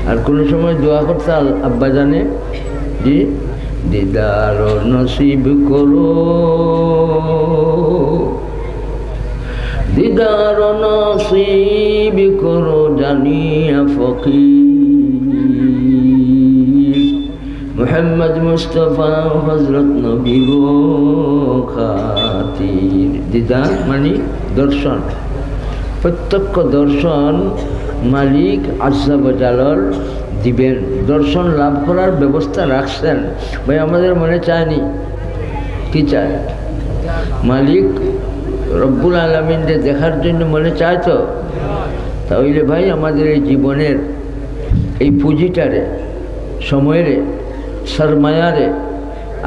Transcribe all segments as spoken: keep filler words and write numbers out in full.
আর কোনো সময় দোয়া করতা আল-, আব্বাজানে, জি, দিদার নসিব করো, দিদার নসিব করো জানিয়া ফকির, মোহাম্মদ মুস্তফা হযরত নবীর খাতির। দিদার মানে দর্শন, প্রত্যক্ষ দর্শন মালিক আজ্জা ওয়া জালাল দিবেন। দর্শন লাভ করার ব্যবস্থা রাখছেন। ভাই, আমাদের মনে চায়নি? কি চায়? মালিক রব্বুল আলামিনরে দেখার জন্য মনে চায় তো? তাহলে ভাই, আমাদের এই জীবনের এই পুঁজিটারে, সময়রে, সরমায়ারে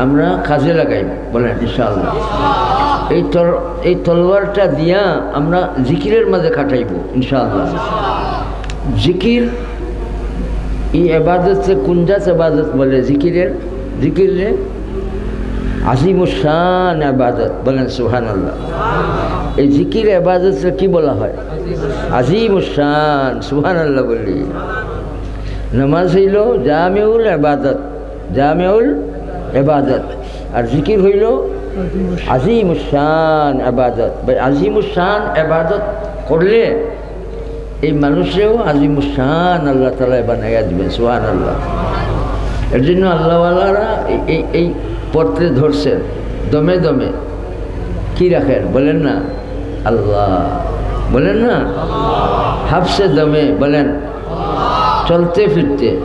আমরা কাজে লাগাইব, বলেন ইনশাআল্লাহ। এই তর-, এই তলোয়ারটা দিয়া আমরা জিকিরের মাঝে খাটাইব ইনশাআল্লাহ। জিকির, এই এবাদতরে কোন জাত এবাদত বলে? জিকিরের, জিকিররে আজিমুশ শান এবাদত, বলেন সুবহানাল্লাহ। এই জিকির এবাদতরে কি বলা হয়? আজিমুশ শান, সুবহানাল্লাহ বলি। নামাজ হইল জামেউল এবাদত, জামেউল এবাদত। আর জিকির হইল আজিমুশ শান এবাদত। ভাই, আজিমুশ শান এবাদত করলে এই মানুষরেও আজিমুশ শান আল্লাহ তাআলায় বানাইয়া দিবেন। সুবহানাল্লাহ। এর জন্য আল্লাহওয়ালারা এই, এই, এই পথে ধরছেন, দমে দমে কি রাখেন বলেন না? আল্লাহ বলেন না? হাফসে দমে বলেন, চলতে ফিরতে,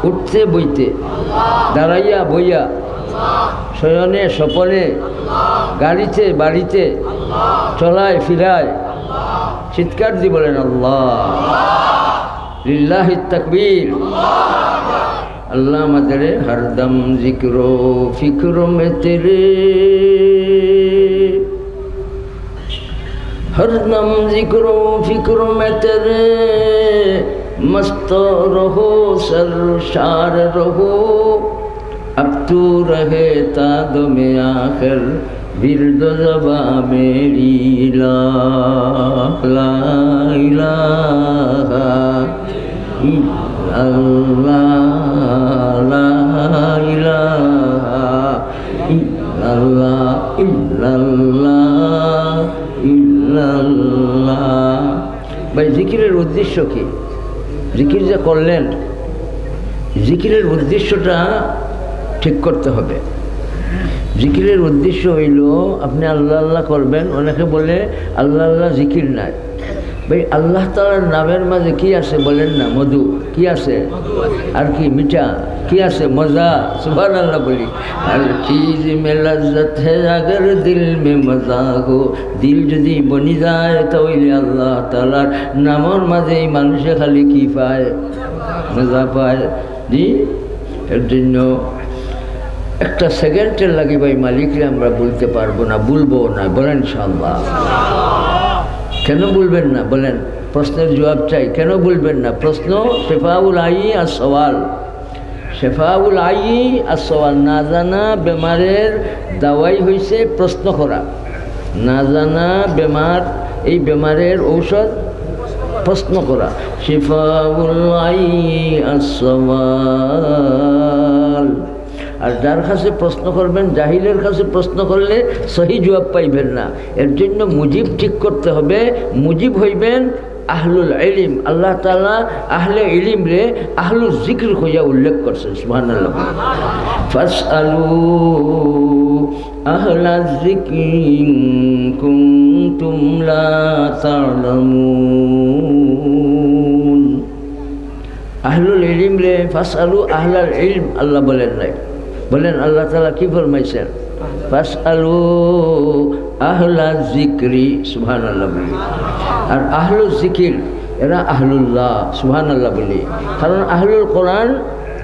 উঠতে বইতে, দাঁড়াইয়া বইয়া, শয়নে স্বপনে, গাড়িতে বাড়িতে, চলায় ফিরায়, চিৎকার দি বলেন, আল্লাহ। লিল্লাহি তাকবীর। আল্লাহ আমাদের হরদম জিক্র ফিক্র মে তেরে, হরদম জিক্র ফিক্র মে তেরে, মস্ত রহো সরশার রহো, اب تو رہے تا دم آخر، ورد زباں میری لا، لا الہ الا اللہ، لا الہ الا اللہ، الا اللہ، الا اللہ۔ ভাই, জিকিরের উদ্দেশ্য কি? জিকির যে করলেন, জিকিরের উদ্দেশ্যটা ঠিক করতে হবে। জিকিরের উদ্দেশ্য হইল, আপনি আল্লাহ আল্লাহ করবেন, অনেকে বলে আল্লাহ আল্লাহ জিকির নাই। ভাই, আল্লাহ তাআলার নামের মাঝে কি আছে বলেন না? মধু। কি আছে? আর কি? মিঠা। কি আছে? মজা। সুবহানাল্লাহ বলি। ہر چیز میں لذت ہے اگر دل میں مزہ ہو, দিল যদি বনি যায়, তাহলে আল্লাহ তাআলার নামর মাঝে এই মানুষে খালি কি পায়? মজা পায়। জি, এর জন্য একটা সেকেন্ডের লাগি ভাই মালিকরে আমরা ভুলতে পারবো না, ভুলবো না, বলেন ইনশাআল্লাহ। কেন ভুলবেন না বলেন? প্রশ্নের জবাব চাই, কেন ভুলবেন না? প্রশ্ন শেফাউল আই আর সওয়াল। শেফাউল আই আর সওয়াল। না জানা বেমারের দাওয়াই হইছে প্রশ্ন করা। না জানা বেমার, এই বেমারের ঔষধ প্রশ্ন করা। শেফাউল আই আর সওয়াল। আর যার কাছে প্রশ্ন করবেন, জাহিলের কাছে প্রশ্ন করলে সহি জবাব পাইবেন না। এর জন্য মুজিব ঠিক করতে হবে। মুজিব হইবেন আহলুল ইলিম। আল্লাহ তাআলা আহলে ইলিমরে আহলুল জিকির কইয়া উল্লেখ করছেন। সুবহানাল্লাহ। ফাসআলু আহলাজ জিকিরি ইন কুনতুম লা তা'লামুন। আহলুল ইলিমরে ফাসআলু আহলাল ইলম আল্লাহ বলেন নাই। বলেন আল্লাহ তাআলা কি ফরমাইছেন? ফাসআলু আহলাজ জিকিরি, সুবহানাল্লাহ বলি। আর আহলুল জিকির এরা আহলুল্লাহ, সুবহানাল্লাহ বলি। কারণ আহলুল কোরআন,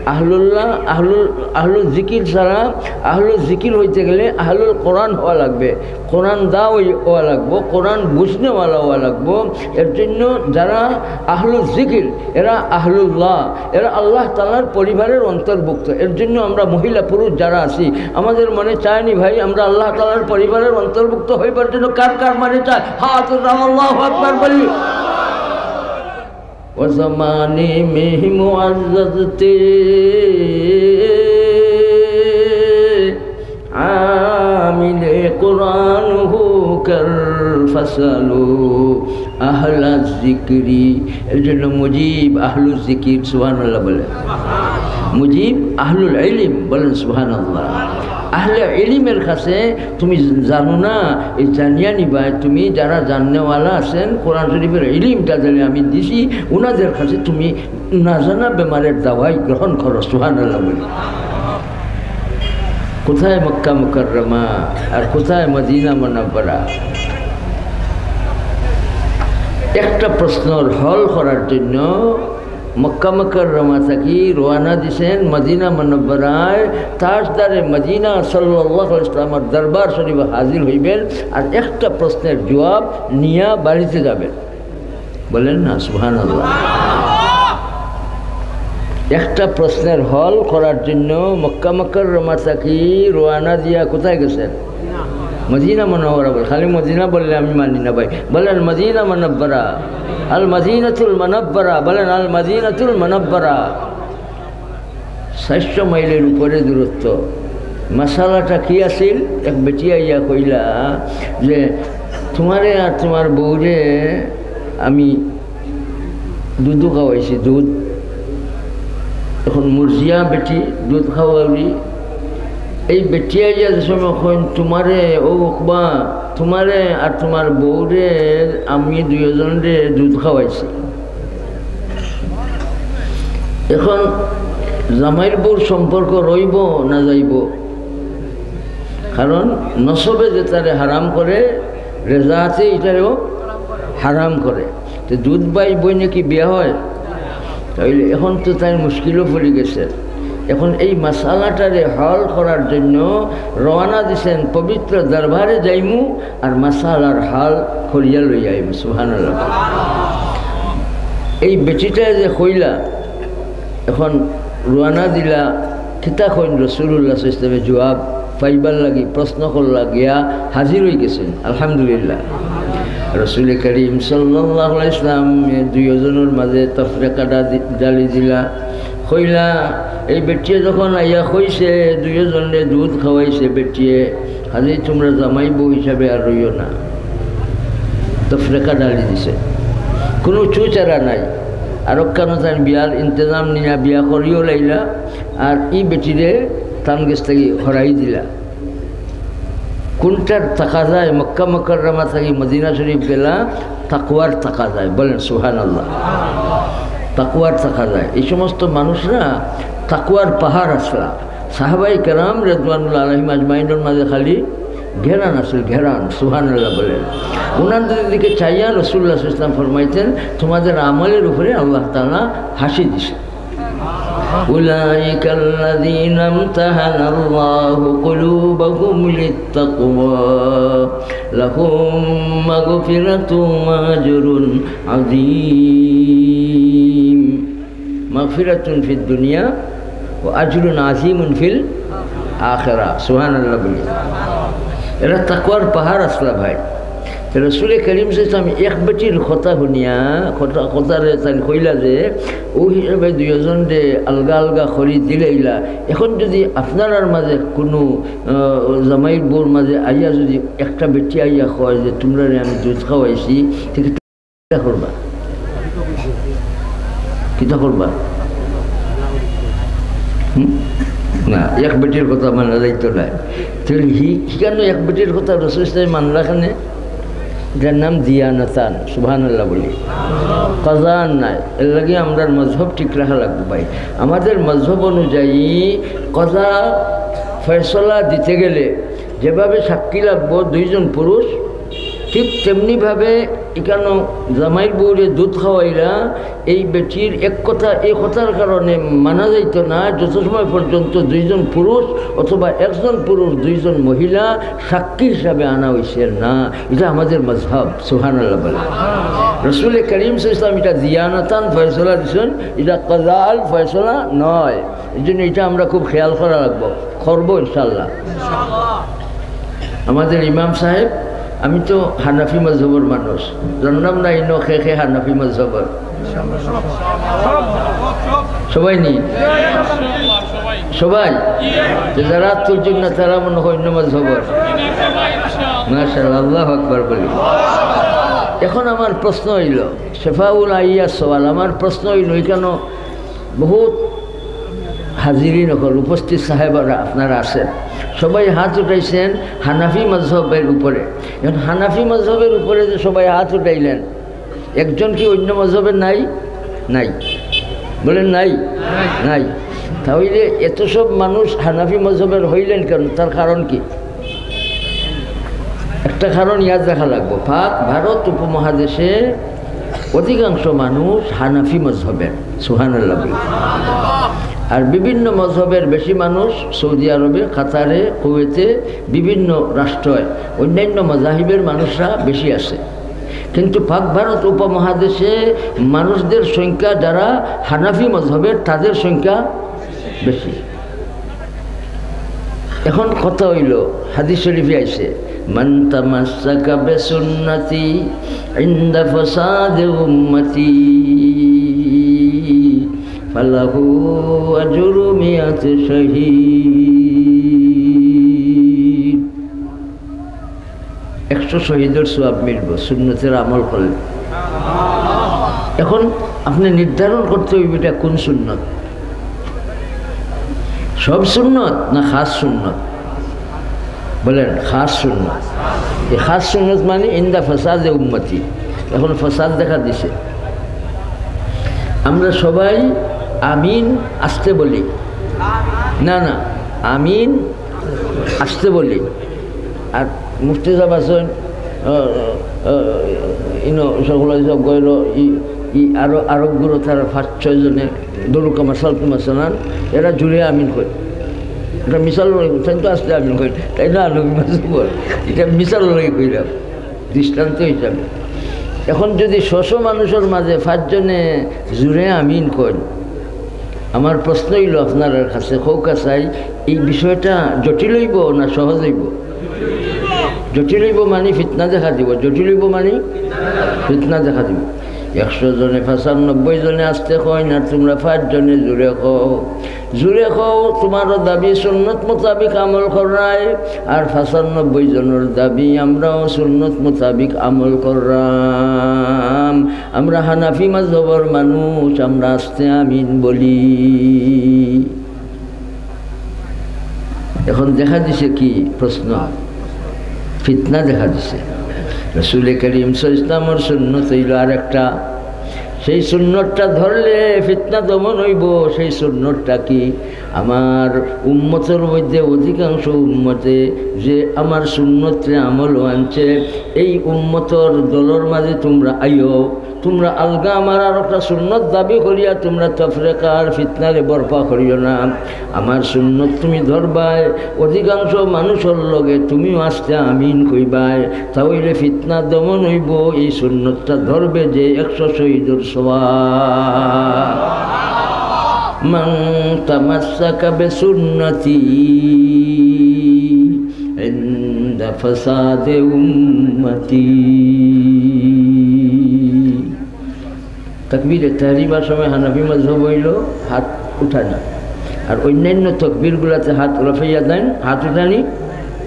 আহলুল্লাহ, আহলুল, আহলুল জিকির ছাড়া, আহলুল জিকির হইতে গেলে আহলুল কোরআন হওয়া লাগবে। কোরআনদান হওয়া লাগবো, কোরআন বুঝনেওয়ালা হওয়া লাগবো। এর জন্য যারা আহলুল জিকির, এরা আহলুল্লাহ, এরা আল্লাহ তাআলার পরিবারের অন্তর্ভুক্ত। এর জন্য আমরা মহিলা পুরুষ যারা আছি, আমাদের মনে চায়নি ভাই, আমরা আল্লাহ তাআলার পরিবারের অন্তর্ভুক্ত হইবার জন্য কার কার মনে চায়? হাত উঠাও, আল্লাহু আকবার বলি। ও জমানে মে মুআজ্জাজ তে আমিলে কোরআন হো কর ফসলু আহলা জিকরি। এর জন্য মুজিব আহলুল জিকির, সুবহানাল্লাহ বলে। মুজিব আহলুল ইলিম, বলেন সুবহানাল্লাহ। আহলে ইলিমের কাছে তুমি জানো না, এই জানিয়া নিবায় তুমি, যারা জাননেওয়ালা আছেন, কোরআন শরীফের ইলিমটা দিলে আমি দিছি, ওনাদের কাছে তুমি না জানা বেমারের দাওয়াই গ্রহণ করো, সুবহানাল্লাহ বলে। কোথায় মক্কা মুকাররমা আর কোথায় মদিনা মুনাব্বারা? একটা প্রশ্নর হল করার জন্য মক্কা মুকাররমা থাকি রওয়ানা দিছেন মদিনা মুনাব্বারায়, তাজদারে মদিনা সাল্লাল্লাহু আলাইহি ওয়াসাল্লামের দরবার শরীফে হাজির হইবেন, আর একটা প্রশ্নের জবাব নিয়া বাড়িতে যাবেন। বলেন না সুবহানাল্লাহ। একটা প্রশ্নের হল করার জন্য মক্কা মুকাররমা থাকি রওয়ানা দিয়া কোথায় গেছেন? মদিনা মুনাওয়ারা বলে। খালি মদিনা বললে আমি মানি না ভাই, বলেন মদিনা মুনাব্বারা, আল মদিনাতুল মুনাব্বারা, বলেন আল মদিনাতুল মুনাব্বারা। চারশো মাইলের উপরে দূরত্ব। মাসালাটা কি আছিল? এক বেটি আইয়া কইলা যে, "তোমারে আর তোমার বউরে আমি দুধ খাওয়াইছি, দুধ।" এখন মুরজিয়া বেটি, দুধ খাওয়াউরি। এই বেটি আইয়া যে সময় কইন, "তোমারে, ও উকবা, তোমারে আর তোমার বউরে আমি দুইজনরে দুধ খাওয়াইছি।" এখন জামাইর বউর সম্পর্ক রইব না যাইব? কারণ নসবে যেটারে হারাম করে, রেজাতে ইটারেও হারাম করে। তো দুধ ভাই বইনে কি বিয়া হয়? তাইলে এখন তো তাইর মুশকিলও পড়ি গেছে। এখন এই মাসালাটারে হল করার জন্য রওয়ানা দিছেন, পবিত্র দরবারে যাইমু আর মাসালার হল করিয়া লই আইমু। সুবহানাল্লাহ। এই বেটিটা যে কইলা, এখন রওয়ানা দিলা, কিতা কইন? রাসূলুল্লাহ সাল্লাল্লাহু আলাইহি ওয়াসাল্লামে জবাব পাইবার লাগি প্রশ্ন করলা, গিয়া হাজির হই গেছেন। আলহামদুলিল্লাহ। রাসূলে করিম সাল্লাল্লাহু আলাইহি ওয়াসাল্লাম দুইজনের মাঝে তফরিকা ডা-, ডালি দিলা। কইলা, এই বেটিয়ে যখন আইয়া কইছে, দুইজনরে দুধ খাওয়াইছে বেটিয়ে, কাজেই তোমরা জামাই বউ হিসাবে আর রইও না। তফরিকা ডালি দিছে, কোনো চুচারা নাই। আর ওখানো তাই বিয়ার ইন্তজাম নিয়া বিয়া করিও লাইলা, আর ই বেটিরে তান গেছ থাকি হরাই দিলা। কোনটার তাকাজায়? মক্কা মুকাররমা থাকি মদিনা শরীফ গেলা, তাকওয়ার তাকাজায়। বলেন সুবহানাল্লাহ। তাকওয়ার তাকাজায়। এই সমস্ত মানুষরা তাকওয়ার পাহাড় আছলা। সাহাবায়ে কেরাম রিদওয়ানুল্লাহ আলাইহিম আজমাইনর মাঝে খালি ঘেরান আছিল, ঘেরান, সুবহানাল্লাহ বলেন। ওনাদের দিকে চাইয়া রাসূলুল্লাহ সাল্লাল্লাহু আলাইহি ওয়াসাল্লাম ফরমাইতেন, "তোমাদের আমলের উপরে আল্লাহ তাআলা হাসি দিছে।" أولئك الذين امتحن الله قلوبهم للتقوى لهم مغفرة وأجر عظيم। مغفرة في الدنيا وأجر عظيم في الآخرة। সুবহানাল্লাহ বলি। এরা তাকওয়ার পাহাড় আছলা ভাই। তো রাসূলে করিম সাল্লাল্লাহু আলাইহি ওয়াসাল্লাম এক বেটির কথা শুনিয়া, কথা, কথারে তাইন কইলা যে, ও হিসাবে দুইজনরে আলগা আলগা করি দিলাইলা। এখন যদি আপনারার মাঝে কোনো, আহ, জামাইর বউর মাঝে আইয়া যদি একটা বেটি আইয়া কয় যে, "তোমরারে আমি দুধ খাওয়াইছি", তে কিতা করবা? কিতা করবা? হুম? না, এক বেটির কথা মানা যাইতো না। তাইলে হি-, হিখানো এক বেটির কথা রাসূল সাল্লাল্লাহু আলাইহি ওয়াসাল্লাম মানলা কেনে? এটার নাম দিয়ানাতান, সুবহানাল্লাহ বলি। কাজা আর নাই, এর লাগি আমরার মজহব ঠিক রাখা লাগবো ভাই। আমাদের মজহব অনুযায়ী কাজা ফয়সলা দিতে গেলে যেভাবে সাক্ষী লাগবো দুইজন পুরুষ, ঠিক তেমনিভাবে ইখানো জামাইর বউরে দুধ খাওয়াইলা, এই বেটির এক কথা, এই কথার কারণে মানা যাইতো না, যত সময় পর্যন্ত দুইজন পুরুষ অথবা একজন পুরুষ দুইজন মহিলা সাক্ষী হিসাবে আনা হইছে না। এটা আমাদের মজহব, সুবহানাল্লাহ বলে। রাসূলে করিম সাল্লাল্লাহু আলাইহি ওয়াসাল্লাম এটা দিয়ানাতান ফয়সলা দিছেন, এটা কাজাল ফয়সলা নয়। এই জন্য এটা আমরা খুব খেয়াল করা লাগবো, করবো ইনশাআল্লাহ। আমাদের ইমাম সাহেব, আমি তো হানাফি মজহবর মানুষ, জানলাম না ইনো খে খে হানাফি মজহবর। সবাই নি? সবাই? তো যারা হাত তুলছইন না, তারা মনে হয় অন্য মজহবর। মাশাআল্লাহ, আল্লাহু আকবার বলি। এখন আমার প্রশ্ন অইল, শেফাউল আইয়া সওয়াল, আমার প্রশ্ন অইল, এখানো বহুত হাজিরিন অকল, উপস্থিত সাহেবারা আপনারা আছেন, সবাই হাত উঠাইছেন হানাফি মজহবের উপরে। এখন হানাফি মজহবের উপরে যে সবাই হাত উঠাইলেন, একজন কি অন্য মজহবের নাই? নাই। বলেন নাই? নাই। তাহলে এত সব মানুষ হানাফি মজহবের হইলেন কেন? তার কারণ কি? একটা কারণ ইয়াদ রাখা লাগবো। পাক ভারত উপমহাদেশে অধিকাংশ মানুষ হানাফি মজহবের। সুবহানাল্লাহ বলি। আর বিভিন্ন মজহবের বেশি মানুষ সৌদি আরবে, কাতারে, কুয়েতে, বিভিন্ন রাষ্ট্রে অন্যান্য মজাহিবের মানুষরা বেশি আছে। কিন্তু পাক ভারত উপমহাদেশে মানুষদের সংখ্যা যারা হানাফি মজহবের, তাদের সংখ্যা বেশি। এখন কথা অইল, হাদিস শরীফে আইছে, "মান তামাসসাকা বিসুন্নতি ইনদা ফাসাদে উম্মতি ফালাহু আজরু মিয়াতি শাহীদ।" একশো শহীদর সওয়াব মিলবো সুন্নতের আমল করলে। এখন আপনি নির্ধারণ করতে হইবে এটা কোন সুন্নত, সব সুন্নত না খাস সুন্নত? বলেন, খাস সুন্নত। এই খাস সুন্নত মানে ইনদা ফাসাদে উম্মতি। এখন ফাসাদ দেখা দিছে, আমরা সবাই আমিন আসতে বলি, না না, আমিন আসতে বলি। আর মুফতি সাহেব আছেন, আহ, আহ, ইনো সকল সব গইল, ই, ই আরো, আরো গুরু তারা পাঁচ ছয় জনে দরুদ কামাল সালতু মাসালান, এরা জুড়ে আমিন কয়। এটা মিশাল লড়াই, তাই তো আসতে আমিন কয়, তাই না? আলু মাছ বল, এটা মিশাল লড়াই কইলাম দৃষ্টান্ত হিসাবে। এখন যদি ছয়শো মানুষের মাঝে পাঁচজনে জুড়ে আমিন কয়, আমার প্রশ্ন অইল আপনারার কাছে, কউক্কা চাই, এই বিষয়টা জটিল অইব না সহজ অইব? জটিল অইব মানে ফিতনা দেখা দিব, জটিল অইব মানে ফিতনা দেখা দিব। একশো জনে পঁচানব্বই জনে আসতে কইন, আর তোমরা পাঁচজনে জুড়ে কও, জুড়ে কও, তোমারও দাবি সুন্নত মোতাবিক আমল কররায়, আর পঁচানব্বই জনের দাবি আমরাও সুন্নত মোতাবিক আমল কররাম। আমরা হানাফি মাযহাবর মানুষ, আমরা আস্তে আমিন বলি। এখন দেখা দিছে কি প্রশ্ন? ফিতনা দেখা দিছে। রসুল করিম সাল্লাল্লাহু আলাইহি ওয়াসাল্লামর সুন্নত অইল আরেকটা, সেই সুন্নতটা ধরলে ফিতনা দমন অইব। সেই সুন্নতটা কি? আমার উম্মতর মধ্যে অধিকাংশ উম্মতে যে আমার সুন্নতরে আমল আনছে, এই উম্মতর দলর মাঝে তোমরা আইও। তোমরা আলগা আমার আর একটা সুন্নত দাবি করিয়া তোমরা তফরিকা আর ফিতনারে বরপা করিও না। আমার সুন্নত তুমি ধরবায়, অধিকাংশ মানুষর লগে তুমিও আস্তে আমিন কইবায়, তা অইলে ফিতনা দমন অইব। এই সুন্নতটা ধরবে যে একশো শহীদর সওয়াব। মান তামাসসাকা বিসুন্নতি ইনদা ফাসাদে উম্মতি। তাকবীরে তাহরিমার সময় হানাফি মাযহাব অইল হাত উঠানি, আর অন্যান্য তকবীরগুলাতে হাত রফে ইয়াদাইন, হাত উঠানি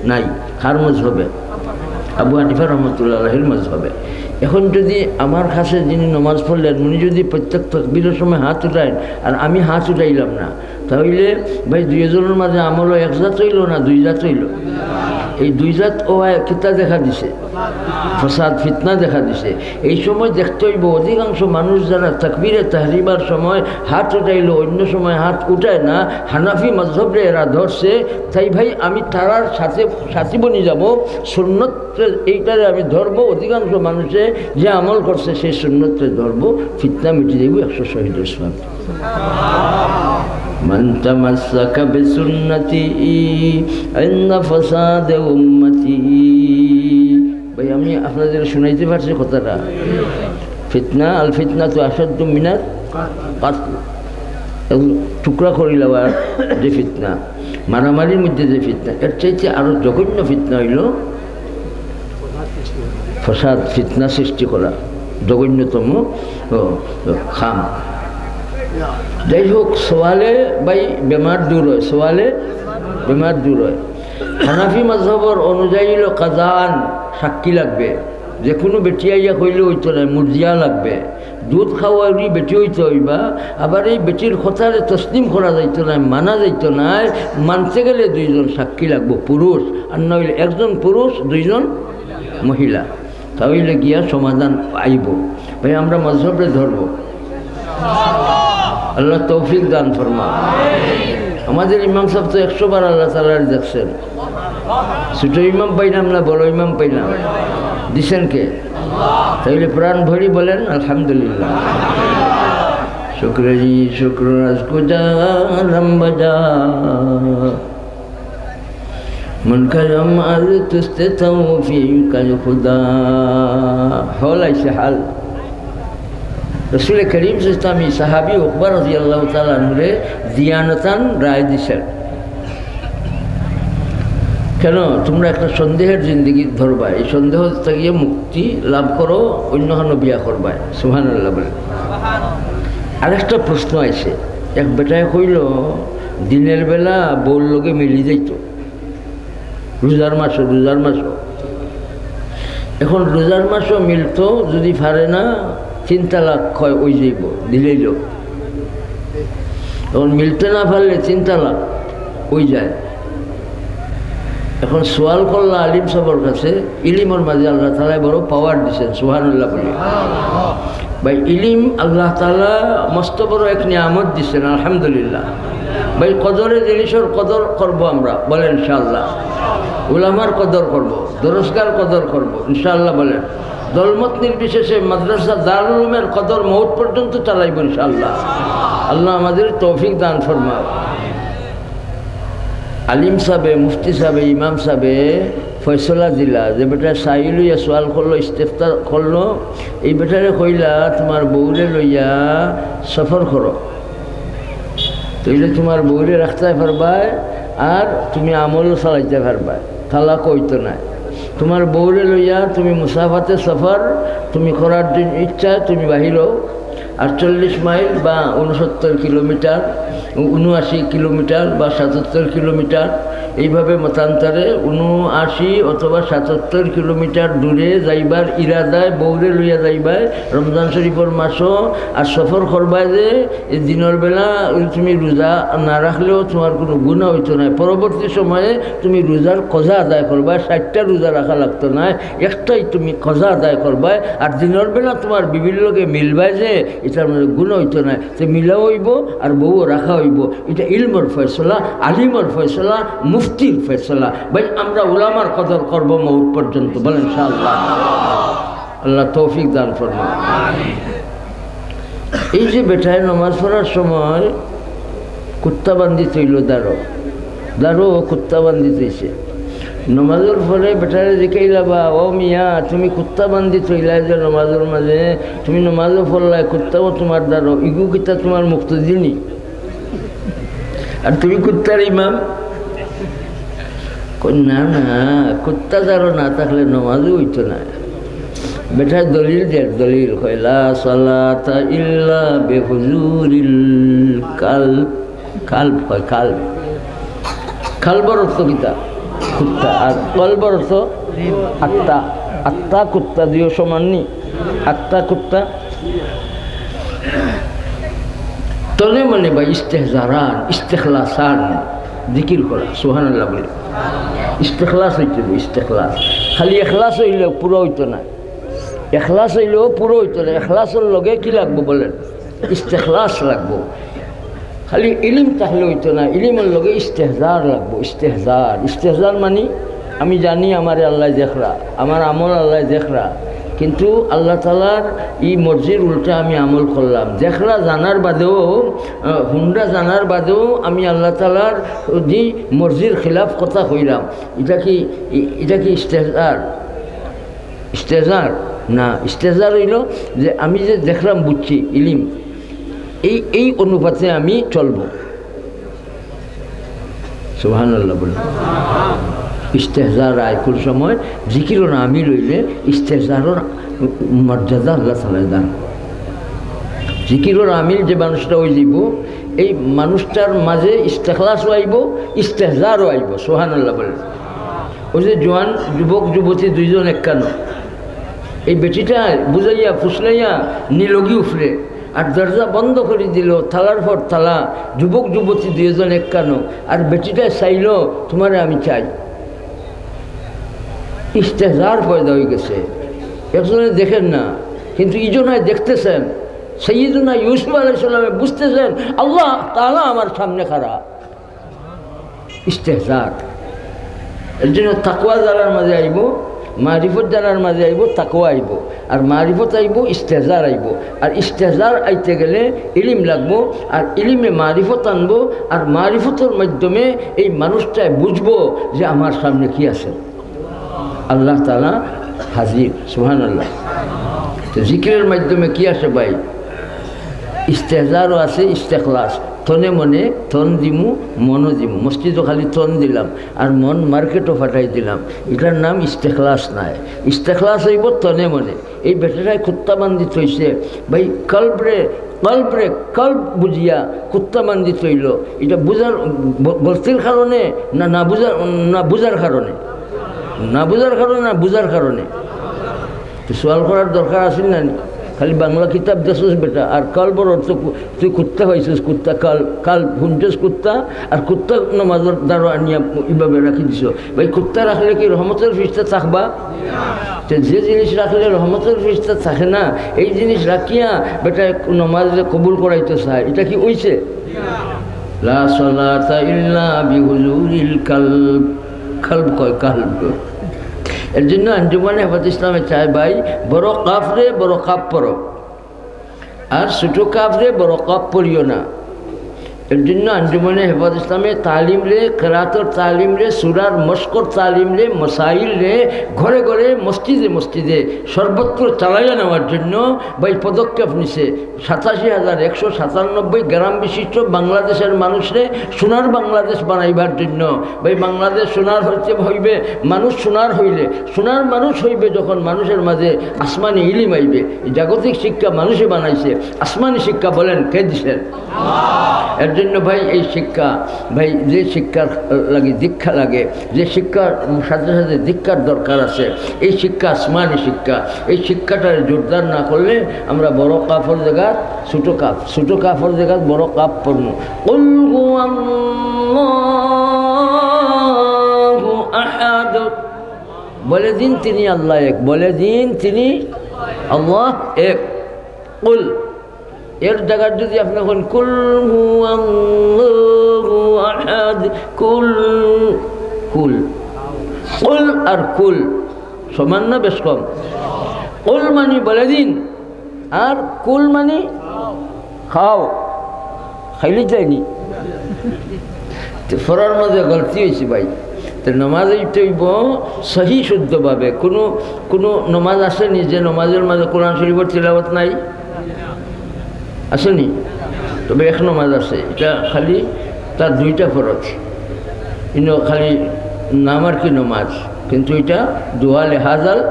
নাই। কার মাযহাবে? আবু হানিফা রহমতুল্লাহ আলাইহির মাযহাবে। এখন যদি আমার কাছে যিনি নমাজ পড়লেন, উনি যদি প্রত্যেক তকবীরের সময় হাত উঠাইন আর আমি হাত উঠাইলাম না, তাহলে ভাই দুইজনের মাঝে আমল এক জাত অইল না দুই জাত অইল? এই দুই জাত অওয়ায় কিতা দেখা দিছে? ফাসাদ, ফিতনা দেখা দিছে। এই সময় দেখতে অইব অধিকাংশ মানুষ যারা তাকবীরে তাহরিমার সময় হাত উঠাইল, অন্য সময় হাত উঠায় না, হানাফি মাযহাবরে এরা ধরছে, তাই ভাই আমি তারার সাথে সাথী বনি যাব। সুন্নত এইটারে আমি ধরব, অধিকাংশ মানুষে যে আমল করছে সেই সুন্নতরে ধরব, ফিতনা মিটি যাইব, একশো শহীদর সওয়াব। মান তামাসসাকা বিসুন্নতি ইনদা ফাসাদে উম্মতি। ভাই, আমি আপনাদের শুনাইতে পারছি কথাটা? ফিতনা, আল ফিতনাতু আশাদ্দু মিনাল কাতল। এখন টুকরা করিলাওয়ার যে ফিতনা, মারামারির মধ্যে যে ফিতনা, এর চাইতে আরো জঘন্য ফিতনা অইল ফাসাদ, ফিতনা সৃষ্টি করা। জঘন্যতম, ও, ও, খাম। যাই হোক, সওয়ালে ভাই বেমার দূর হয়, সওয়ালে বেমার দূর হয়। হানাফি মাযহাবর অনুযায়ী অইলো কাজাআন, সাক্ষী লাগবে। যে কুনু বেটি আইয়া কইলে অইতো নায়, মুরজিয়া লাগবে। দুধ খাওয়াউরি বেটি অইতে অইবা, আবার এই বেটির কথারে তসলিম করা যাইতো নায়, মানা যাইতো নায়। মানতে গেলে দুইজন সাক্ষী লাগবো, পুরুষ, আর না অইলে একজন পুরুষ, দুইজন মহিলা। তা অইলে গিয়া সমাধান আইবো। ভাই, আমরা মযহাবরে ধরবো। আল্লাহ তৌফিক দান ফরমা। আমাদের ইমাম সাব তো একশো বার আল্লাহ তাআলারে দেখছেন। ছোট ইমাম পাইলাম না, বড় ইমাম পাইলাম? দিছেন কে? তাইলে প্রাণ ভরি বলেন, "আলহামদুলিল্লাহ।" শুক্র জি শুক্র আজ কুজা লম্বা যা। মন করম আজ তুস্তে তৌফিক আল খুদা। হল আইছে হাল। রসুল করিম সাল্লাল্লাহু আলাইহি ওয়াসাল্লাম এই সাহাবী উকবা রাদিয়াল্লাহু তাআলা আনহুরে দিয়ানতান রায় দিছেন, "কেন তোমরা একটা সন্দেহের জিন্দেগি ধরবা, এই সন্দেহ থাকিয়া মুক্তি লাভ করো, অন্য খানো বিয়া করবা।" সুবহানাল্লাহ বলে। আরেকটা প্রশ্ন আছে, এক বেটায় কইল, দিনের বেলা বউর লগে মিলি যাইতো, রোজার মাসো, রোজার মাসো। এখন রোজার মাসো মিলতো, যদি পারে না, তিন তালাক কয় অই যাইবো, দিলাইলো। এখন মিলতে না পারলে তিন তালাক অই যায়। এখন সওয়াল করলা আলিম সাবর কাছে, ইলিমর মাঝে আল্লাহ তাআলায় বড় পাওয়ার দিছেন, সুবহানাল্লাহ বলি। ভাই, ইলিম আল্লাহ তাআলা মস্ত বড় এক নিয়ামত দিছেন, আলহামদুলিল্লাহ। ভাই, কদরে জিনিসর কদর করব আমরা, বলেন ইনশাআল্লাহ। উলামার কদর করব, দরসগার কদর করব, ইনশাআল্লাহ বলেন। দলমত নির্বিশেষে মাদ্রাসা দারুল উলুমের কদর মউত পর্যন্ত চালাইব ইনশাআল্লাহ। আল্লাহ আমাদের তৌফিক দান ফরমাও। আলিম সাবে, মুফতি সাবে, ইমাম সাবে ফয়সলা দিলা যে বেটা সাইল অইয়া সওয়াল করলো, ইস্তেফতা করলো, এই বেটারে কইলা, "তোমার বউরে লইয়া সফর করো।" তাইলে তোমার বউরে রাখতে পারবায়, আর তুমি আমলও চালাইতে পারবায়, তালাক অইতো নায়। তোমার বউরে লইয়া তুমি মুসাফাতে সফর তুমি করার জন্য ইচ্ছা, তুমি বাহির হও। আটচল্লিশ মাইল বা ঊনসত্তর কিলোমিটার, ঊনআশি কিলোমিটার বা সাতাত্তর কিলোমিটার, এইভাবে মতান্তরে ঊনআশি অথবা সাতাত্তর কিলোমিটার দূরে যাইবার ইরাদায় বউরে লইয়া যাইবায় রমজান শরীফর মাসো। আর সফর করবায় যে এই দিনের বেলা তুমি রোজা না রাখলেও তোমার কোনো গুনাহ অইতো নায়। পরবর্তী সময়ে তুমি রোজার কজা আদায় করবায়, ষাটটা রোজা রাখা লাগতো নায়, একটাই তুমি কজা আদায় করবায়। আর দিনের বেলা তোমার বিবির লগে মিলবায় যে, এটার মধ্যে গুনাহ অইতো নায়, তে মিলাও অইবো আর বউও রাখা অইবো। এটা ইলমর ফয়সলা, আলিমর ফয়সলা, মুফতির ফয়সলা। ভাই, আমরা উলামার কদর করব মউত পর্যন্ত, বলেন ইনশাআল্লাহ। আল্লাহ তৌফিক দান ফরমাও। এই যে বেটায় নামাজ পড়ার সময় কুত্তা বান্দি তৈল, দাঁড়ো, দাঁড়ো, কুত্তা বান্দি তৈছে। নামাজর পরে বেটারে জিকাইলা, "বা ও মিয়া, তুমি কুত্তা বান্দি তৈলা যে নামাজর মাঝে, তুমি নামাজও পড়লায়, কুত্তাও তোমার দাঁড়ো, ইগু কিতা তোমার মুক্তদি নি? আর তুমি কুত্তার ইমাম?" কই, "না, না, কুত্তা দাঁড়ো না থাকলে নামাজও অইতো নায়।" বেটায় দলিল দের, দলিল কয়, "লা সালাতা ইল্লা বিহুজুরিল কালব।" কালব কয়, কালব। কালবর অর্থ কিতা? কুত্তা। আর কলবর অর্থ আত্মা। আত্মা কুত্তা দিও সমান নি? আত্মা কুত্তা। তনে মনে বা ইস্তেহজারান, ইস্তেখলাসান, জিকির করা, সুবহানাল্লাহ বলে। ইস্তেখলাস অইতে হবে, ইস্তেখলাস। খালি এখলাস অইলে পুরা অইতো নায়। এখলাস অইলেও পুরা অইতো নায়। এখলাসর লগে কি লাগবো বলেন? ইস্তেখলাস লাগবো। খালি ইলিম থাকলে অইতো নায়, ইলিমর লগে ইস্তেহজার লাগবো। ইস্তেহজার, ইস্তেহজার মানি আমি জানি আমারে আল্লায় দেখরা, আমার আমল আল্লায় দেখরা, কিন্তু আল্লাহ তাআলার ই মর্জির উল্টা আমি আমল করলাম। দেখরা জানার বাদেও, আহ, হুনরা জানার বাদেও আমি আল্লাহ তাআলার যে মর্জির খিলাফ কথা কইলাম, এটা কি, এ-, এটা কি ইস্তেহজার? ইস্তেহজার? না, ইস্তেহজার অইলো যে আমি যে দেখলাম, বুঝছি, ইলিম, এই, এই অনুপাতে আমি চলবো। সুবহানাল্লাহ বলুন। ইস্তেহজার আয় কোন সময়? জিকিরর আমিল অইলে ইস্তেহজারর মর্যাদা আল্লাহ তাআলায় দান। জিকিরর আমিল যে মানুষটা অই যাইবো, এই মানুষটার মাঝে ইস্তেখলাসও আইবো, ইস্তেহজারও আইবো। সুবহানাল্লাহ বলেন। ওই যে জোয়ান যুবক যুবতী দুইজন একখানো, এই বেটিটা বুঝাইয়া ফুসলাইয়া নিলগি উফরে, আর দরজা বন্ধ করি দিল, তালার পর তালা, যুবক যুবতী দুইজন একখানো, আর বেটিটা চাইল, "তোমারে আমি চাই।" ইস্তেহজার পয়দা হয়ে গেছে। একজনে দেখেন না, কিন্তু ইজনায় দেখতেছেন। সৈয়দুনা ইউসুফ আলাইহিস সালামে বুঝতেছেন, আল্লাহ তাআলা আমার সামনে খাড়া। ইস্তেহজার। এর জন্য তাকওয়া যারার মাঝে আইবো, মারিফত যারার মাঝে আইবো, তাকওয়া আইবো। আর মারিফত আইবো, ইস্তেহজার আইবো। আর ইস্তেহজার আইতে গেলে ইলিম লাগবো, আর ইলিমে মারিফত আনবো, আর মারিফতর মাধ্যমে এই মানুষটায় বুঝবো যে আমার সামনে কি আছে, আল্লাহ তাআলা হাজির। সুবহানাল্লাহ। তো জিকিরের মাধ্যমে কি আছে ভাই? ইস্তেহজারও আছে, ইস্তেখলাস। তনে মনে তন দিমু, মনও দিমু। মসজিদও খালি তন দিলাম, আর মন মার্কেটও ফাটাই দিলাম, এটার নাম ইস্তেখলাস নায়। ইস্তেখলাস হইব তনে মনে। এই বেটাটায় কুত্তা বান্ধিত হইছে ভাই, কলবরে, কলবরে, কলব বুঝিয়া কুত্তা বান্ধিত হইল। এটা বুঝার, ব-, গলতির কারণে না, না বুঝার, না বুঝার কারণে? না বুঝার কারণে না বুঝার কারণে? তো সওয়াল করার দরকার আছে না নি? খালি বাংলা কিতাব দেশস বেটা, আর কলবর অর্থ কু-, তুই কুত্তা পাইছস, কুত্তা কাল, কাল হুনছস কুত্তা, আর কুত্তা নমাজর দ্বারা আনিয়া ইভাবে রাখি দিছ। ভাই, কুত্তা রাখলে কি রহমতের ফিরিস্তা থাকবা? তো যে জিনিস রাখলে রহমতের ফিরিস্তা থাকে না, এই জিনিস রাখিয়া বেটা নমাজ কবুল করাইতে চায়, এটা কি হইছে? লা সালাতা ইল্লা বিহুজুরিল কালব। কালব কয়, কালব। এর জন্য আঞ্জুমানে হেফাজত ইসলামে চায় ভাই, বড় কাফরে বড় কাফ পড়ো, আর ছোট কাফরে বড় কাফ পড়িও না। এর জন্য আঞ্জুমানে হেফাজত ইসলামে তালিম রে, কেরাতর তালিম রে, সুরার মশকর তালিম রে, মসাইল রে, ঘরে ঘরে, মসজিদে মসজিদে সর্বত্র চালাইয়া নেওয়ার জন্য ভাই পদক্ষেপ নিছে। সাতাশি হাজার একশো সাতানব্বই গ্রাম বিশিষ্ট বাংলাদেশের মানুষরে সোনার বাংলাদেশ বানাইবার জন্য। ভাই, বাংলাদেশ সোনার হইতে হইবে, মানুষ সোনার হইলে, সোনার মানুষ হইবে যখন মানুষের মাঝে আসমানি ইলিম আইবে। এই জাগতিক শিক্ষা মানুষে বানাইছে, আসমানি শিক্ষা বলেন কে দিছেন? এর জন্য ভাই, এই শিক্ষা, ভাই, যে শিক্ষার লাগি দীক্ষা লাগে, যে শিক্ষার সাথে সাথে দীক্ষার দরকার আছে, এই শিক্ষা আসমানি শিক্ষা। এই শিক্ষাটারে জোরদার না করলে আমরা বড় কাফর জাগাত ছোট কাফ, ছোট কাফর জাগাত বড় কাফ পড়মু। কুল হুয়াল্লাহু আহাদ। বলে দিন তিনি আল্লাহ এক, বলে দিন তিনি আল্লাহ এক। কুল, এর জাগাত যদি আপনি কইন, "কুল হুয়াল্লাহু আহাদ", কুল, কুল, কুল আর কুল সমান না বেশ কম? কুল মানি বলে দিন, আর কুল মানি খাও, খাইলে যায়নি। তো পড়ার মাঝে গলতি হয়েছে ভাই। তো নমাজ হইতে হইব সহি শুদ্ধভাবে। কোনো, কোনো নমাজ আসেনি যে নমাজের মাঝে কোরআন শরীফের তিলাওয়াত নাই? আসেনি? তবে এক নমাজ আছে, এটা খালি তার দুইটা ফরজ, ইনো খালি নাম আর কি নমাজ, কিন্তু এটা দোয়া লেহাজাল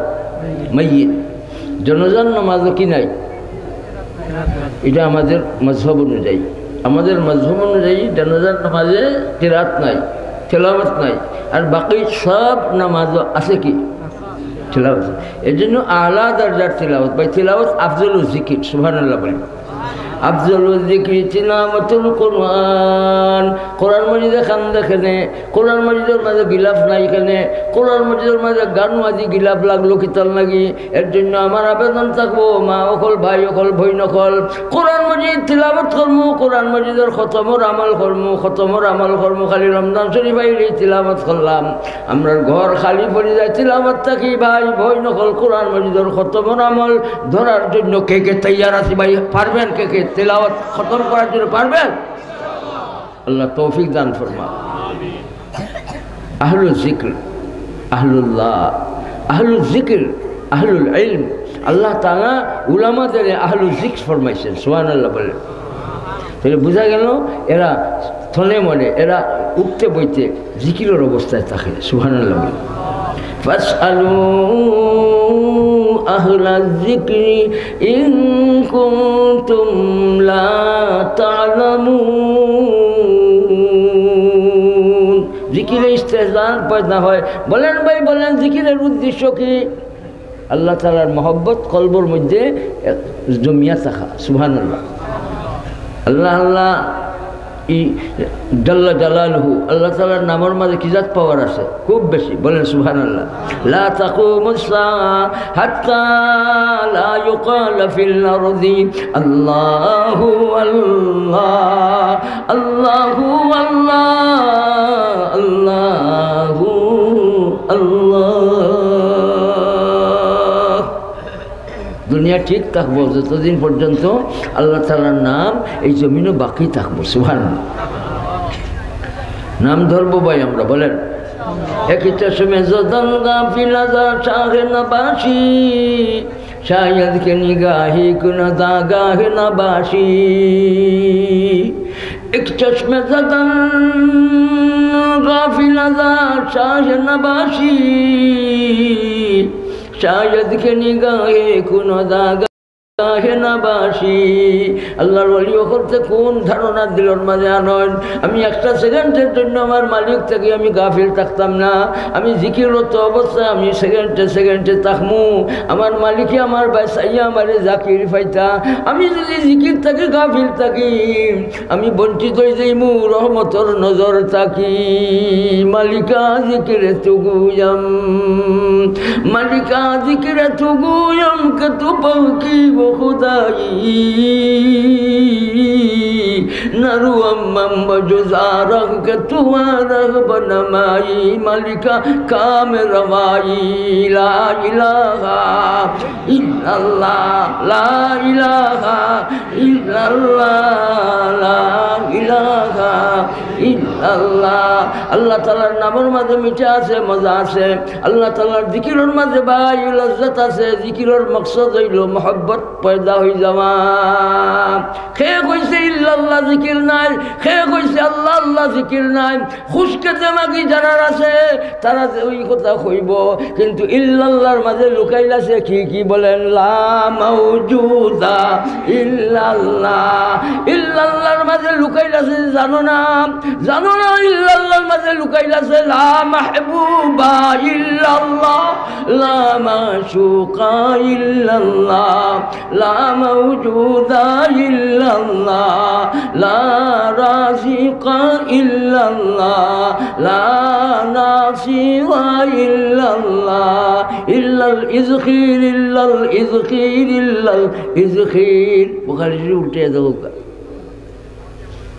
মাইয়িত, জানাজার নমাজও কি নাই? এটা আমাদের মজহব অনুযায়ী, আমাদের মজহব অনুযায়ী জানাজার নমাজে কিরাত নাই, তেলাওয়াত নাই, আর বাকি সব নামাজও আছে কি? তেলাওয়াত। এর জন্য আলা দরজার তেলাওয়াত, ভাই, তেলাওয়াত আফজল জিকির, সুবহানাল্লাহ বলি। আফজল জিকির তিলাওয়াতুল কোরআন। কোরআন মজিদে খান দেখেনে, কোরআন মজিদের মাঝে গিলাফ নাই কেনে, কোরআন মজিদের মাঝে গান মাঝি গিলাফ লাগলো কিতার লাগি। এর জন্য আমার আবেদন থাকবো, মা অকল, ভাই অকল, বইন অকল, কোরআন মজিদ তিলাওয়াত করমু, কোরআন মজিদের খতমর আমল করমু, খতমর আমল করমু। খালি রমজান শরীফ আইলেই তিলাওয়াত করলাম, আমরার ঘর খালি পড়ি যায় তিলাওয়াত থাকি। ভাই বইন অকল, কোরআন মজিদের খতমর আমল ধরার জন্য কে কে তৈয়ার আছি ভাই? পারবেন কে কে তিলাওয়াত খতম করার জন্য পারবেন? আল্লাহ তৌফিক দান ফরমা। আহলুল জিকির, আহলুল্লাহ, আহলুল জিকির, আহলুল ইলম। আল্লাহ তাআলা উলামাদের আহলুল জিকির ফরমাইছেন, সুবহানাল্লাহ বলে। তাহলে বুঝা গেল এরা তনে মনে, এরা উঠতে বইতে জিকিরর অবস্থায় থাকে। সুবহানাল্লাহ বলে। فاسألوا أهل الذكر إن كنتم لا تعلمون। জিকিরে ইস্তেহজান পয়দা হয়। বলেন ভাই, বলেন, জিকিরের উদ্দেশ্য কি? আল্লাহ তাআলার মহব্বত কলবর মধ্যে জমিয়া থাকা। সুবহানাল্লাহ। আল্লাহ, আল্লাহ, ই জাল্লা জালালুহু, আল্লাহ তাআলার নামর মাঝে কি জাত পাওয়ার আছে? খুব বেশি। বলেন সুবহানাল্লাহ। لا تقوم الساعة حتى لا يقال في الأرض الله الله الله الله الله الله। দুনিয়া ঠিক থাকবো যতদিন পর্যন্ত আল্লাহ তাআলার নাম এই জমিনও বাকি থাকবো। সুবহানাল্লাহ। নাম ধরবো ভাই আমরা, বলেন। ایک چشم زدن غافل از آن شاه نباشی، شاید که نگاهی کند آگاه نباشی. ایک چشم زدن غافل از آن شاه نباشی، شاید که نگاهی کند آگاه نباشی. আল্লাহর ওলি অকলতে কোন ধারণা দিলর মাঝে আনইন? আমি একটা সেকেন্ডের জন্য আমার মালিক থাকি আমি গাফিল থাকতাম না। আমি জিকিররত অবস্থায় আমি সেকেন্ডে সেকেন্ডে থাকমু। আমার মালিকে আমার বায় চাইয়া আমারে জাকির পাইতা। আমি যদি জিকির থাকি গাফিল থাকি, আমি বঞ্চিত অই যাইমু রহমতর নজর থাকি। মালিকা জিকিরে তু গুয়াম, মালিকা জিকিরে তু গুয়াম কে তু পাকি ও খুদাই। نروم من بجز آرخ که تو آرخ بنمایی. ملکا کام روایی. لا اله الا الله، لا اله الا الله، لا اله الا الله. আল্লাহ তাআলার নামর মাঝে মিঠা আছে, মজা আছে। আল্লাহ তাআলার জিকিরর মাঝে ভাই লজ্জত আছে। জিকিরর মকসদ অইলো মহব্বত পয়দা অই যাওয়া। কে কইছে ইল্লাল্লাহ জিকির নাই? কে কইছে আল্লাহ আল্লাহ জিকির নাই? খুশকে দেমাগি যারার আছে, তারা যে ওই কথা কইবো, কিন্তু ইল্লাল্লাহর মাঝে লুকাইল আছে কি কি বলেন? লা মাওজুদা ইল্লাল্লাহ। ইল্লাল্লাহর মাঝে লুকাইল আছে, জানো না? জানো না, ইল্লাল্লাহর মাঝে লুকাইল আছে লা মাহবুবা ইল্লাল্লাহ, লা মাশুকা ইল্লাল্লাহ, লা মাওজুদা ইল্লাল্লাহ, লা রাযিকা ইল্লাল্লাহ, লা নাসিরা ইল্লাল্লাহ, ইল্লাল ইজখির, ইল্লাল ইজখির, ইল্লাল ইজখির। বুখারী শরীফ উল্টে দেবো।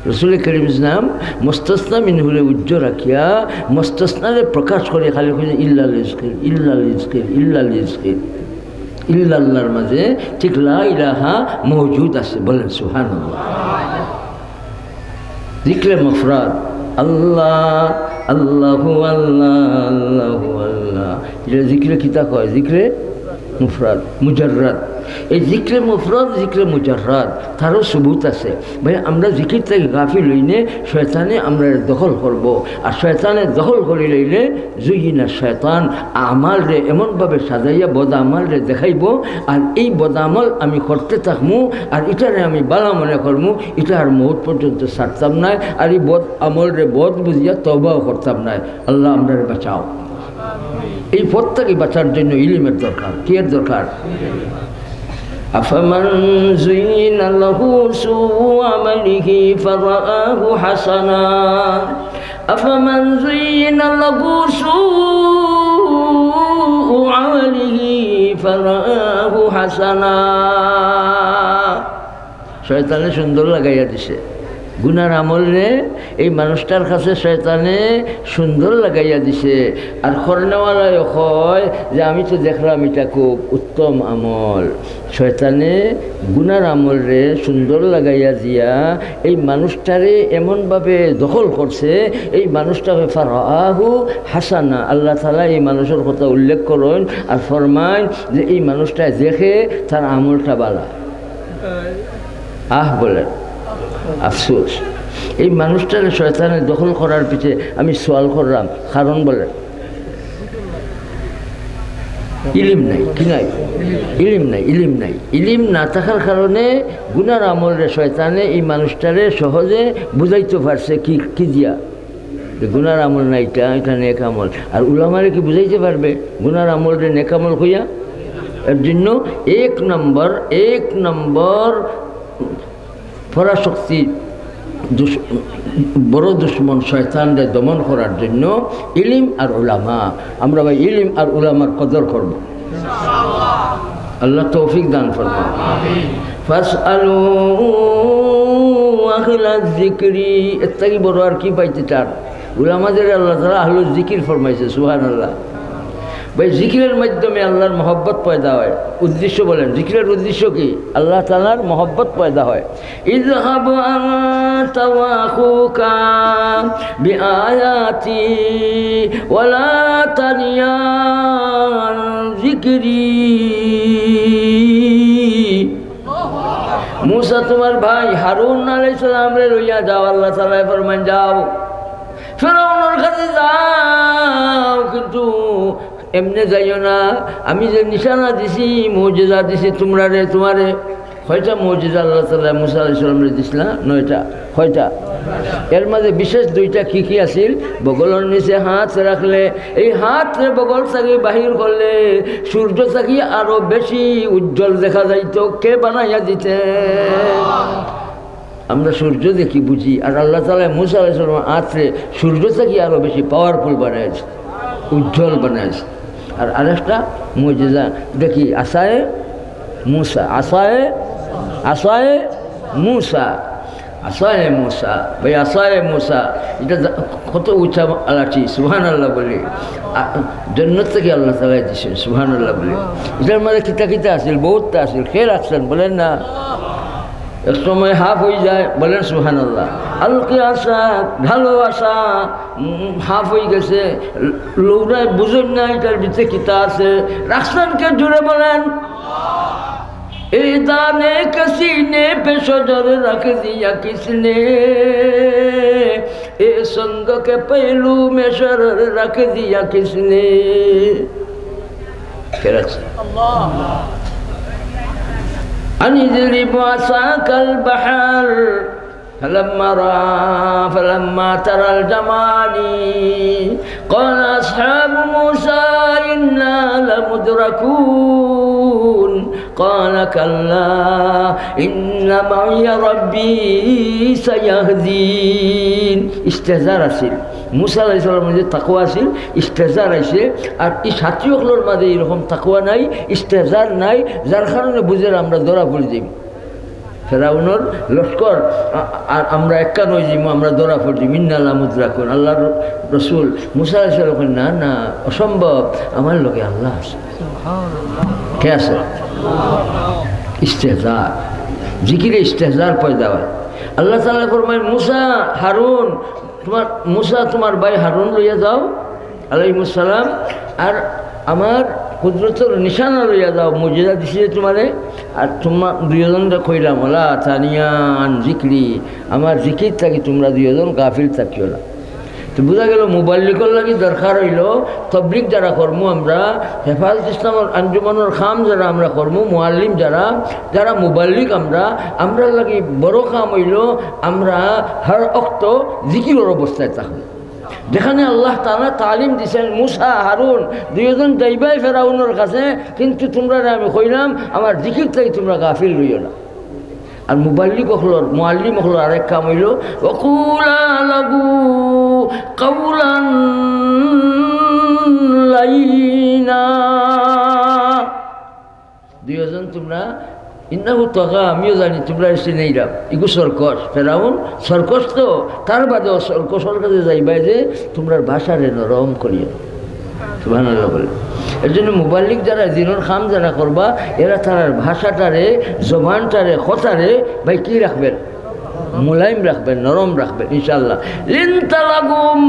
রসুল করিম ইসলাম মুস্তসনা মিনহুরে উজ্জ্ব রাখিয়া মুস্তসনারে প্রকাশ করে খালি কইছে ইল্লাল ইজখির, ইল্লাল ইজখির, ইল্লাল ইজখির। ইল্লাল্লাহর মাঝে ঠিক লা ইলাহা মওজুদ আছে, বলেন সুবহানাল্লাহ। জিকরে মুফরাদ, আল্লাহ, আল্লাহু আল্লাহ, আল্লাহু আল্লাহ। এটা জিকরে কিতা কয়? জিকরে মুফরাদ, মুজাররাদ। এই জিকরে মুফরাদ, জিকরে মুজাররাদ, তারও সুবুত আছে। ভাই, আমরা জিকির থাকি গাফিল অইলে শয়তানে আমরারে দখল করবো, আর শয়তানে দখল করি লইলে জুয়িনা শয়তান আমালরে এমনভাবে সাজাইয়া বদ আমালরে দেখাইবো, আর এই বদ আমল আমি করতে থাকমু, আর ইটারে আমি বালা মনে করমু, ইটা আর মউত পর্যন্ত ছাড়তাম নায়, আর এই বদ আমলরে বদ বুঝিয়া তওবাও করতাম নায়। আল্লাহ আমরারে বাঁচাও। এই পথ থাকি বাঁচার জন্য ইলিমের দরকার। কি এর দরকার? أفمن زين له سوء عمله فرآه حسنا أفمن زين له سوء عمله فرآه حسنا। শয়তানে সুন্দর লাগাইয়া দিছে গুনার আমলরে। এই মানুষটার কাছে শয়তানে সুন্দর লাগাইয়া দিছে। আর করনেওয়ালায় কয় যে, "আমি তো দেখলাম এটা খুব উত্তম আমল।" শয়তানে গুনার আমলরে সুন্দর লাগাইয়া দিয়া এই মানুষটারে এমনভাবে দখল করছে, এই মানুষটারে ফারাআহু হাসানা। আল্লাহ তাআলা এই মানুষর কথা উল্লেখ করইন আর ফরমাইন যে এই মানুষটা দেখে তার আমলটা বালা। আহ বলেন, আফসোস। এই মানুষটারে শয়তানে দখল করার পিছে আমি সওয়াল করলাম, কারণ বলেন। ইলিম নাই, কি নাই? ইলিম নাই, ইলিম নাই। ইলিম না থাকার কারণে গুনার আমলরে শয়তানে এই মানুষটারে সহজে বুঝাইতে পারছে কি, কি দিয়া? যে গুনার আমল না এটা, এটা নেক আমল। আর উলামারে কি বুঝাইতে পারবে গুনার আমলরে নেক আমল কইয়া? এর জন্য এক নম্বর, এক নম্বর পরাশক্তি দুশ-, বড় দুশমন শয়তানরে দমন করার জন্য ইলিম আর উলামা। আমরা ভাই ইলিম আর উলামার কদর করব। আল্লাহ তৌফিক দান করবা। ফাসআলু আহলায যিকরি, এর থাকি বড় আর কি পাইতে চান? উলামাদের আল্লাহ তাআলা আহলুয যিকির ফরমাইছে, সুবহানাল্লাহ। ভাই, জিকিরের মাধ্যমে আল্লাহর মহব্বত পয়দা হয়। উদ্দেশ্য বলেন, জিকিরের উদ্দেশ্য কি? আল্লাহ তাআলার মহব্বত পয়দা হয়। اذهب أنت وأخوك بآياتي ولا تعيا عن ذكري। মুসা, তোমার ভাই হারুন আলাইহিস সালামরে লইয়া যাও, আল্লাহ তাআলা ফরমান, যাও, ফেরাউনের কাছে যাও, কিন্তু এমনে যাইও না। আমি যে নিশানা দিছি, মুজিজা দিছি তোমরারে, তোমারে, কয়টা মুজিজা আল্লাহ তাআলা মুসা আলাইহিস সালামরে দিছিলা? নয়টা। কয়টা? এর মাঝে বিশেষ দুইটা কি কি আছিল? বগলর নিচে হাত রাখলে, এই হাতরে বগল থাকি বাহির করলে সূর্য থাকি আরো বেশি উজ্জ্বল দেখা যাইতো। কে বানাইয়া দিতে? আমরা সূর্য দেখি বুঝি, আর আল্লাহ তাআলা মুসা আলাইহিস সালামর আতরে সূর্য থাকি আরো বেশি পাওয়ারফুল বানাইছে, উজ্জ্বল বানাইছে। আর আরেকটা মুজিজা দেখি, আসায়ে মুসা, আসায়ে, আসায়ে মুসা, আসায়ে মুসা, ভাই, আসায়ে মুসা, এটা যা-, কত উঁচা লাঠি, সুবহানাল্লাহ বলি। আ, জন্নত থাকি আল্লাহ তাআলা দিছেন, সুবহানাল্লাহ বলি। এটার মাঝে কিতা কিতা আছিল, বহুতটা আছিল, কে রাখছেন বলেন না? এক সময় হাফ হয়ে যায়, বলেন সুবহানাল্লাহ। আলকি আসা, ভালো আসা, উম, হাফ হয়ে গেছে, লৌড়ায় বুঝেন না এটার ভিতরে কিতা আছে। রাখছেন কে? জোরে বলেন। اے دانے کسی نے پہ شجر رکھ دیا کس نے؟ اے سنگ کے پہلو میں شرر رکھ دیا کس نے؟ কে রাখছে? أن اضرب بعصاك البحر فلما رأى، فلما ترى الجمعان قال أصحاب موسى إنا لمدركون قال كلا إن معي ربي سيهدين। ইস্তেহজার আছিল। মুসা আলাইহিস সালামর মাঝে তাকওয়া আছিল, ইস্তেহজার আইছে। আর এই সাথী অকলর মাঝে এরকম তাকওয়া নাই, ইস্তেহজার নাই, যার কারণে বুঝের আমরা ধরা পড়ি যাইমু। ফেরাউনর লস্কর, আ-, আর আমরা একখান অই যাইমু, আমরা ধরা পড়ি যাইমু। ইন্না লামুদরাকুন। আল্লাহর রসুল মুসা আলাইহিস সালাম কইন, "না, না, অসম্ভব, আমার লগে আল্লাহ আছে।" কে আছে? ইস্তেহজার। জিকিরে ইস্তেহজার পয়দা হয়। আল্লাহ তাআলা ফরমায়, "মুসা, হারুন, তোমার, মুসা, তোমার ভাই হারুন লইয়া যাও, আলাইহিমুস সালাম, আর আমার কুদরতর নিশানা লইয়া যাও, মুজিজা দিছি যে তোমারে, আর তোমার দুইজনরে কইলাম, ওয়ালা তানিয়া আন জিকরি, আমার জিকির থাকি তোমরা দুইজন গাফিল থাকিও না।" তো বুঝা গেল, মুবাল্লিগর লাগি দরকার হইল, তবলিগ যারা করমু আমরা, হেফাজত ইসলামর আঞ্জুমানর কাম যারা আমরা করমু, মুআল্লিম যারা, যারা মুবাল্লিগ আমরা, আমরার লাগি বড় কাম হইল, আমরা হর অক্ত জিকিরর অবস্থায় থাকমু। যেখানে আল্লাহ তাআলা তালিম দিছেন, মুসা, হারুন, দুইজন যাইবায় ফেরাউনর কাছে, কিন্তু তোমরারে আমি কইলাম, আমার জিকির থাকি তোমরা গাফিল হইও না। আর মুবাল্লিগ অকলর, মুআল্লিম অকলর আরেক কাম হইল, "ওয়াকুলা লাহু কাওলান লাইনা।" দুইজন তোমরা, ইন্নাহু তাগা, আমিও জানি তোমরা এসে নেইরাম। ইগু সরকশ, ফেরাউন সরকশ তো, তার বাদেও সরকশর কাছে যাইবায় যে তোমরার ভাষারে নরম করিও। সুবহানাল্লাহ বলে। এর জন্য মুবাল্লিগ যারা, দিনর কাম যারা করবা, এরা তারার ভাষাটারে, জবানটারে, কথারে, ভাই, কি রাখবেন? মোলায়েম রাখবেন, নরম রাখবেন, ইনশাআল্লাহ। لنت لهم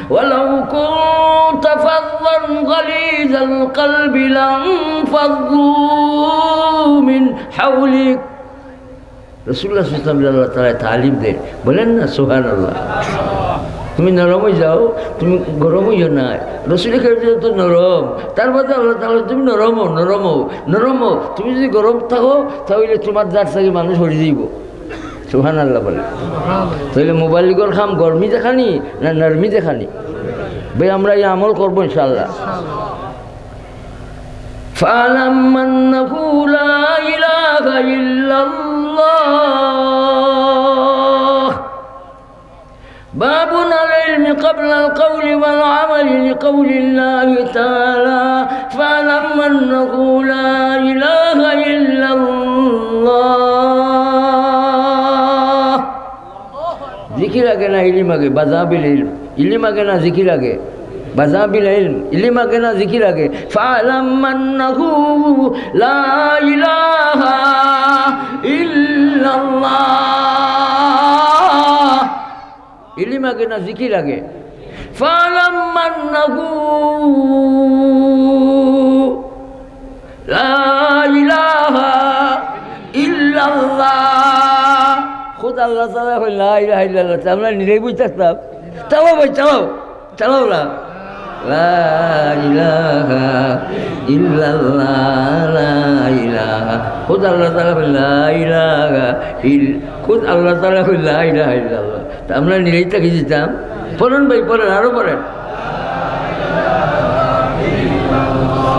ولو كنت فظا غليظ القلب لانفضوا من حولك। রাসূলুল্লাহ সাল্লাল্লাহু আলাইহি ওয়াসাল্লাম আল্লাহ তাআলা তালিম দেন, বলেন না সুবহানাল্লাহ। তুমি নরম হয়ে যাও, তুমি গরম হইও না। রসুল করিম তো নরম, তার বাদে আল্লাহ তাআলা তুমি নরম হও, নরম হও, নরম হও। তুমি যদি গরম থাকো, তাহলে তোমার দ্বার থাকি মানুষ হরি যাইব। সুবহানাল্লাহ বলে। তাহলে মুবাল্লিগর কাম গরমি দেখানি না নরমি দেখানি? ভাই, আমরা এই আমল করবো ইনশাআল্লাহ। فاعلم أنه لا إله إلا الله. باب العلم قبل القول والعمل لقول الله تعالى: فاعلم أنه لا إله إلا الله. জিকির আগে না ইলিম আগে? বাজা বিল ইলম। ইলিম আগে না জিকির আগে? বাজা বিল ইলম। ইলিম আগে না জিকির আগে? فاعلم أنه لا إله إلا الله. ইলিম আগে না জিকির আগে? فاعلم أنه لا إله إلا الله. খুদ আল্লাহ তাআলা কইন লা ইলাহা ইল্লাল্লাহ, তে আমরা নিরাই বই থাকতাম? চালাও ভাই, চালাও, চালাও না। লা ইলাহা ইল্লাল্লাহ, লা ইলাহা। খুদ আল্লাহ তাআলা কইন লা ইলাহা ইল-, খুদ আল্লাহ তাআলা কইন লা ইলাহা ইল্লাল্লাহ। তা আমরা নিরাই থাকি দিতাম। পড়েন ভাই, পড়েন, আরো পড়েন।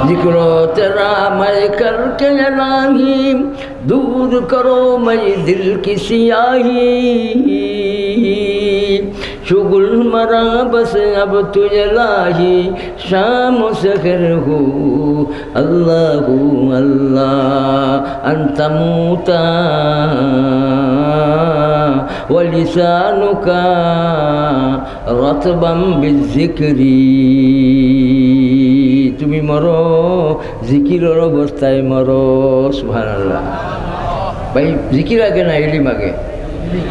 ذکر تیرا میں کر کے الٰہی، دور کرو میں دل کی سیاہی۔ شغل مرا بس اب تو الٰہی، شام و سحر ہو اللہ اللہ، أن تموت ولسانك رطبا بالذكر। তুমি মরো জিকিরর অবস্থায় মরো। সুবহানাল্লাহ। ভাই, জিকির আগে না ইলিম আগে?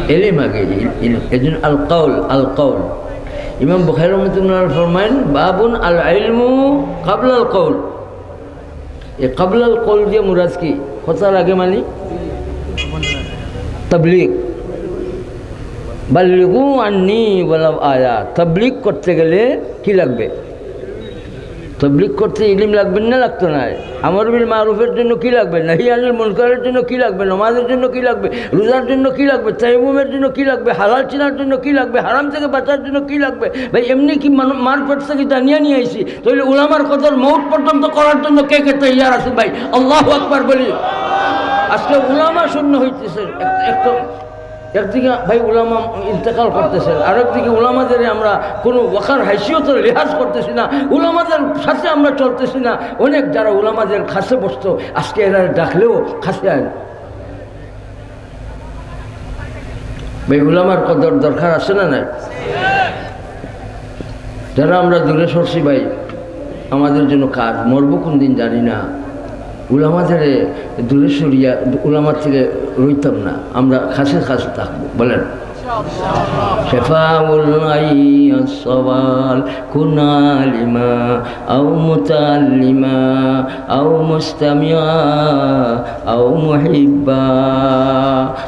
ইলিম আগে, ইল-, ইল-, এই জন্য আল কাউল, আল কাউল। ইমাম বুখারী রহমতুল্লাহ ফরমাইন, باب العلم قبل القول। এই কাবলাল কওল দিয়া মুরাদ কি? কথার আগে মানি তাবলীগ। বাল্লিগু আন্নি ওয়ালাউ আয়া। তাবলীগ করতে গেলে কি লাগবে? তাবলীগ করতে ইলিম লাগবে না, লাগতো না? আমর বিল মারুফের জন্য কি লাগবে? নাহি আনিল মুনকারের জন্য কি লাগবে? নমাজের জন্য কি লাগবে? রোজার জন্য কি লাগবে? তায়াম্মুমের জন্য কি লাগবে? হালাল চিনার জন্য কি লাগবে? হারাম থেকে বাঁচার জন্য কি লাগবে? ভাই, এমনি কি মানু-, মার পেট থেকে জানিয়া নিয়ে আইছি? তাহলে উলামার কদর মউত পর্যন্ত করার জন্য কে কে তৈয়ার আছে ভাই? আল্লাহু আকবার বলি। আজকে উলামা শূন্য হইতেছে। এক-, এক তো একদিকে ভাই উলামা ইন্তেকাল করতেছেন, আরেকদিকে উলামাদের আমরা কোনো ওয়াকার হাইসিয়তের লিহাজ করতেছি না, উলামাদের সাথে আমরা চলতেছি না। অনেক যারা উলামাদের কাছে বসতো, আজকে এরা ডাকলেও কাছে আয় না। ভাই, উলামার কদর দরকার আছে না নাই? যারা আমরা দূরে সরছি ভাই, আমাদের জন্য কাজ, মরবো কোন দিন জানি না। উলামাদের দূরে সরিয়া উলামার থেকে রইতাম না, আমরা কাছে কাছে থাকবো। বলেন, شفاء العيا السوال، كن عالما أو متعلما أو مستمعا أو محبا।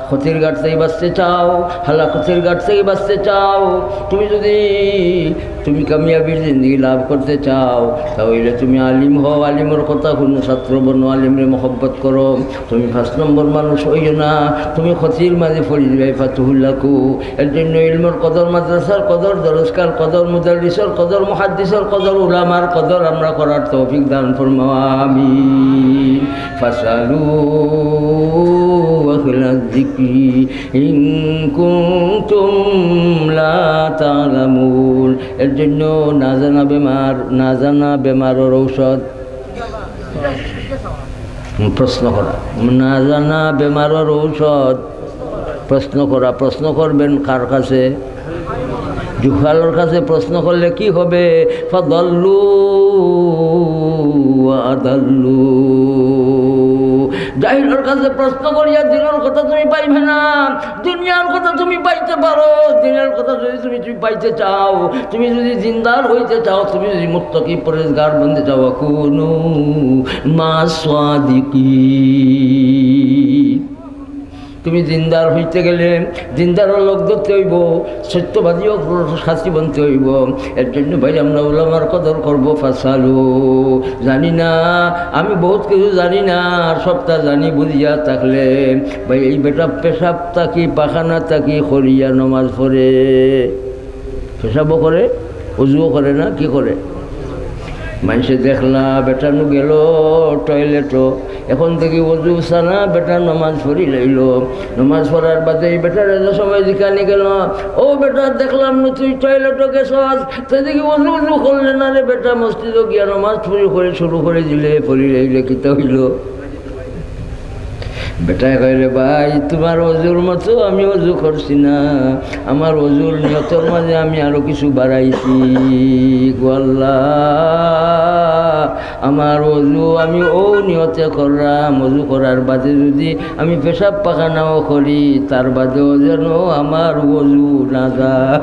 ক্ষতির ঘাট থেকে বাঁচতে চাও, হালাকতের ঘাট থেকে বাঁচতে চাও, তুমি যদি, তুমি কামিয়াবির জিন্দেগি লাভ করতে চাও, তাহলে তুমি আলিম হও, আলিমর কথা হুনো, ছাত্র বনো, আলিমরে মহব্বত করো। তুমি পাঁচ নম্বর মানুষ হইও না, তুমি ক্ষতির মাঝে পড়ি যাইবায়, ফাতুহুল্লাকু। এর জন্য ইলমর কদর, মাদ্রাসার কদর, দরসগার কদর, মুদাল্লিসর কদর, মুহাদ্দিসর কদর, উলামার কদর আমরা করার তৌফিক দান ফরমাও, আমিন। فاسألوا أهل الذكر إن كنتم لا تعلمون। এর জন্য না জানা বেমার, না জানা বেমারর ঔষধ। হুম, প্রশ্ন করা। না জানা বেমারর ঔষধ। প্রশ্ন করা। প্রশ্ন করবেন কার কাছে? জুহালর কাছে প্রশ্ন করলে কি হবে? ফাদাল্লু ওয়া আদাল্লু। জাহিলর কাছে প্রশ্ন করিয়া দিনর কথা তুমি পাইবে না, দুনিয়ার কথা তুমি পাইতে পারো। দিনের কথা যদি তুমি, তুমি পাইতে চাও, তুমি যদি দিনদার হইতে চাও, তুমি যদি মুত্তাকি পরহেজগার বনতে চাও, কুনু মা'আস সাদিকিন। তুমি দিনদার হইতে গেলে দিনদারও লোক ধরতে হইব, সত্যবাদীও সাথী বনতে হইব। এর জন্য ভাই আমরা উলামার কদর করব। ফাসালু, জানি না, আমি বহুত কিছু জানি না, আর সবটা জানি বুঝিয়া থাকলে ভাই এই বেটা পেশাব থাকি পাখানা থাকি করিয়া নমাজ পড়ে। পেশাবও করে, অজুও করে না, কি করে? মানষে দেখলা বেটা নু গেল টয়লেটও, এখন থাকি অজু ছাড়া বেটা নমাজ পড়ি লইল। নমাজ পড়ার বাদে এই বেটারে যে সময় জিকানি গেল, "ও বেটা, দেখলাম নু তুই টয়লেটও গেছস, তে দেখি অজু উজু করলে না রে বেটা, মসজিদও গিয়া নমাজ পড়ি করে শুরু করে দিলে, পড়ি লইলে কিতা হইল?" বেটায় কয়, "রে ভাই, তোমার অজুর মতো আমি অজু করছি না, আমার অজুর নিয়তর মাঝে আমি আরো কিছু বাড়াইছি। গো আল্লাহ, আমার অজু আমি ও নিয়তে করলাম, অজু করার বাদে যদি আমি পেশাব পাখানাও করি, তার বাদেও যেন আমার অজু না যায়।"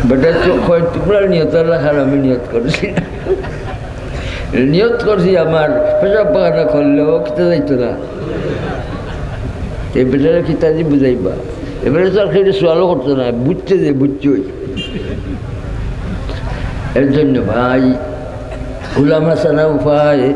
বেটা তো কয়, "তোমরা নিয়ত রাখার, আমি নিয়ত করছি না। নিয়ত করছি আমার পেশাব পাখানা করলেও কিতা যাইতো না।" এই বেটারে কিতা দি বুঝাইবা? এবারে তো আর কেউ সওয়ালও করতো না, বুঝতে যে বুঝছই। এর জন্য ভাই, উলামা ছাড়া উপায়।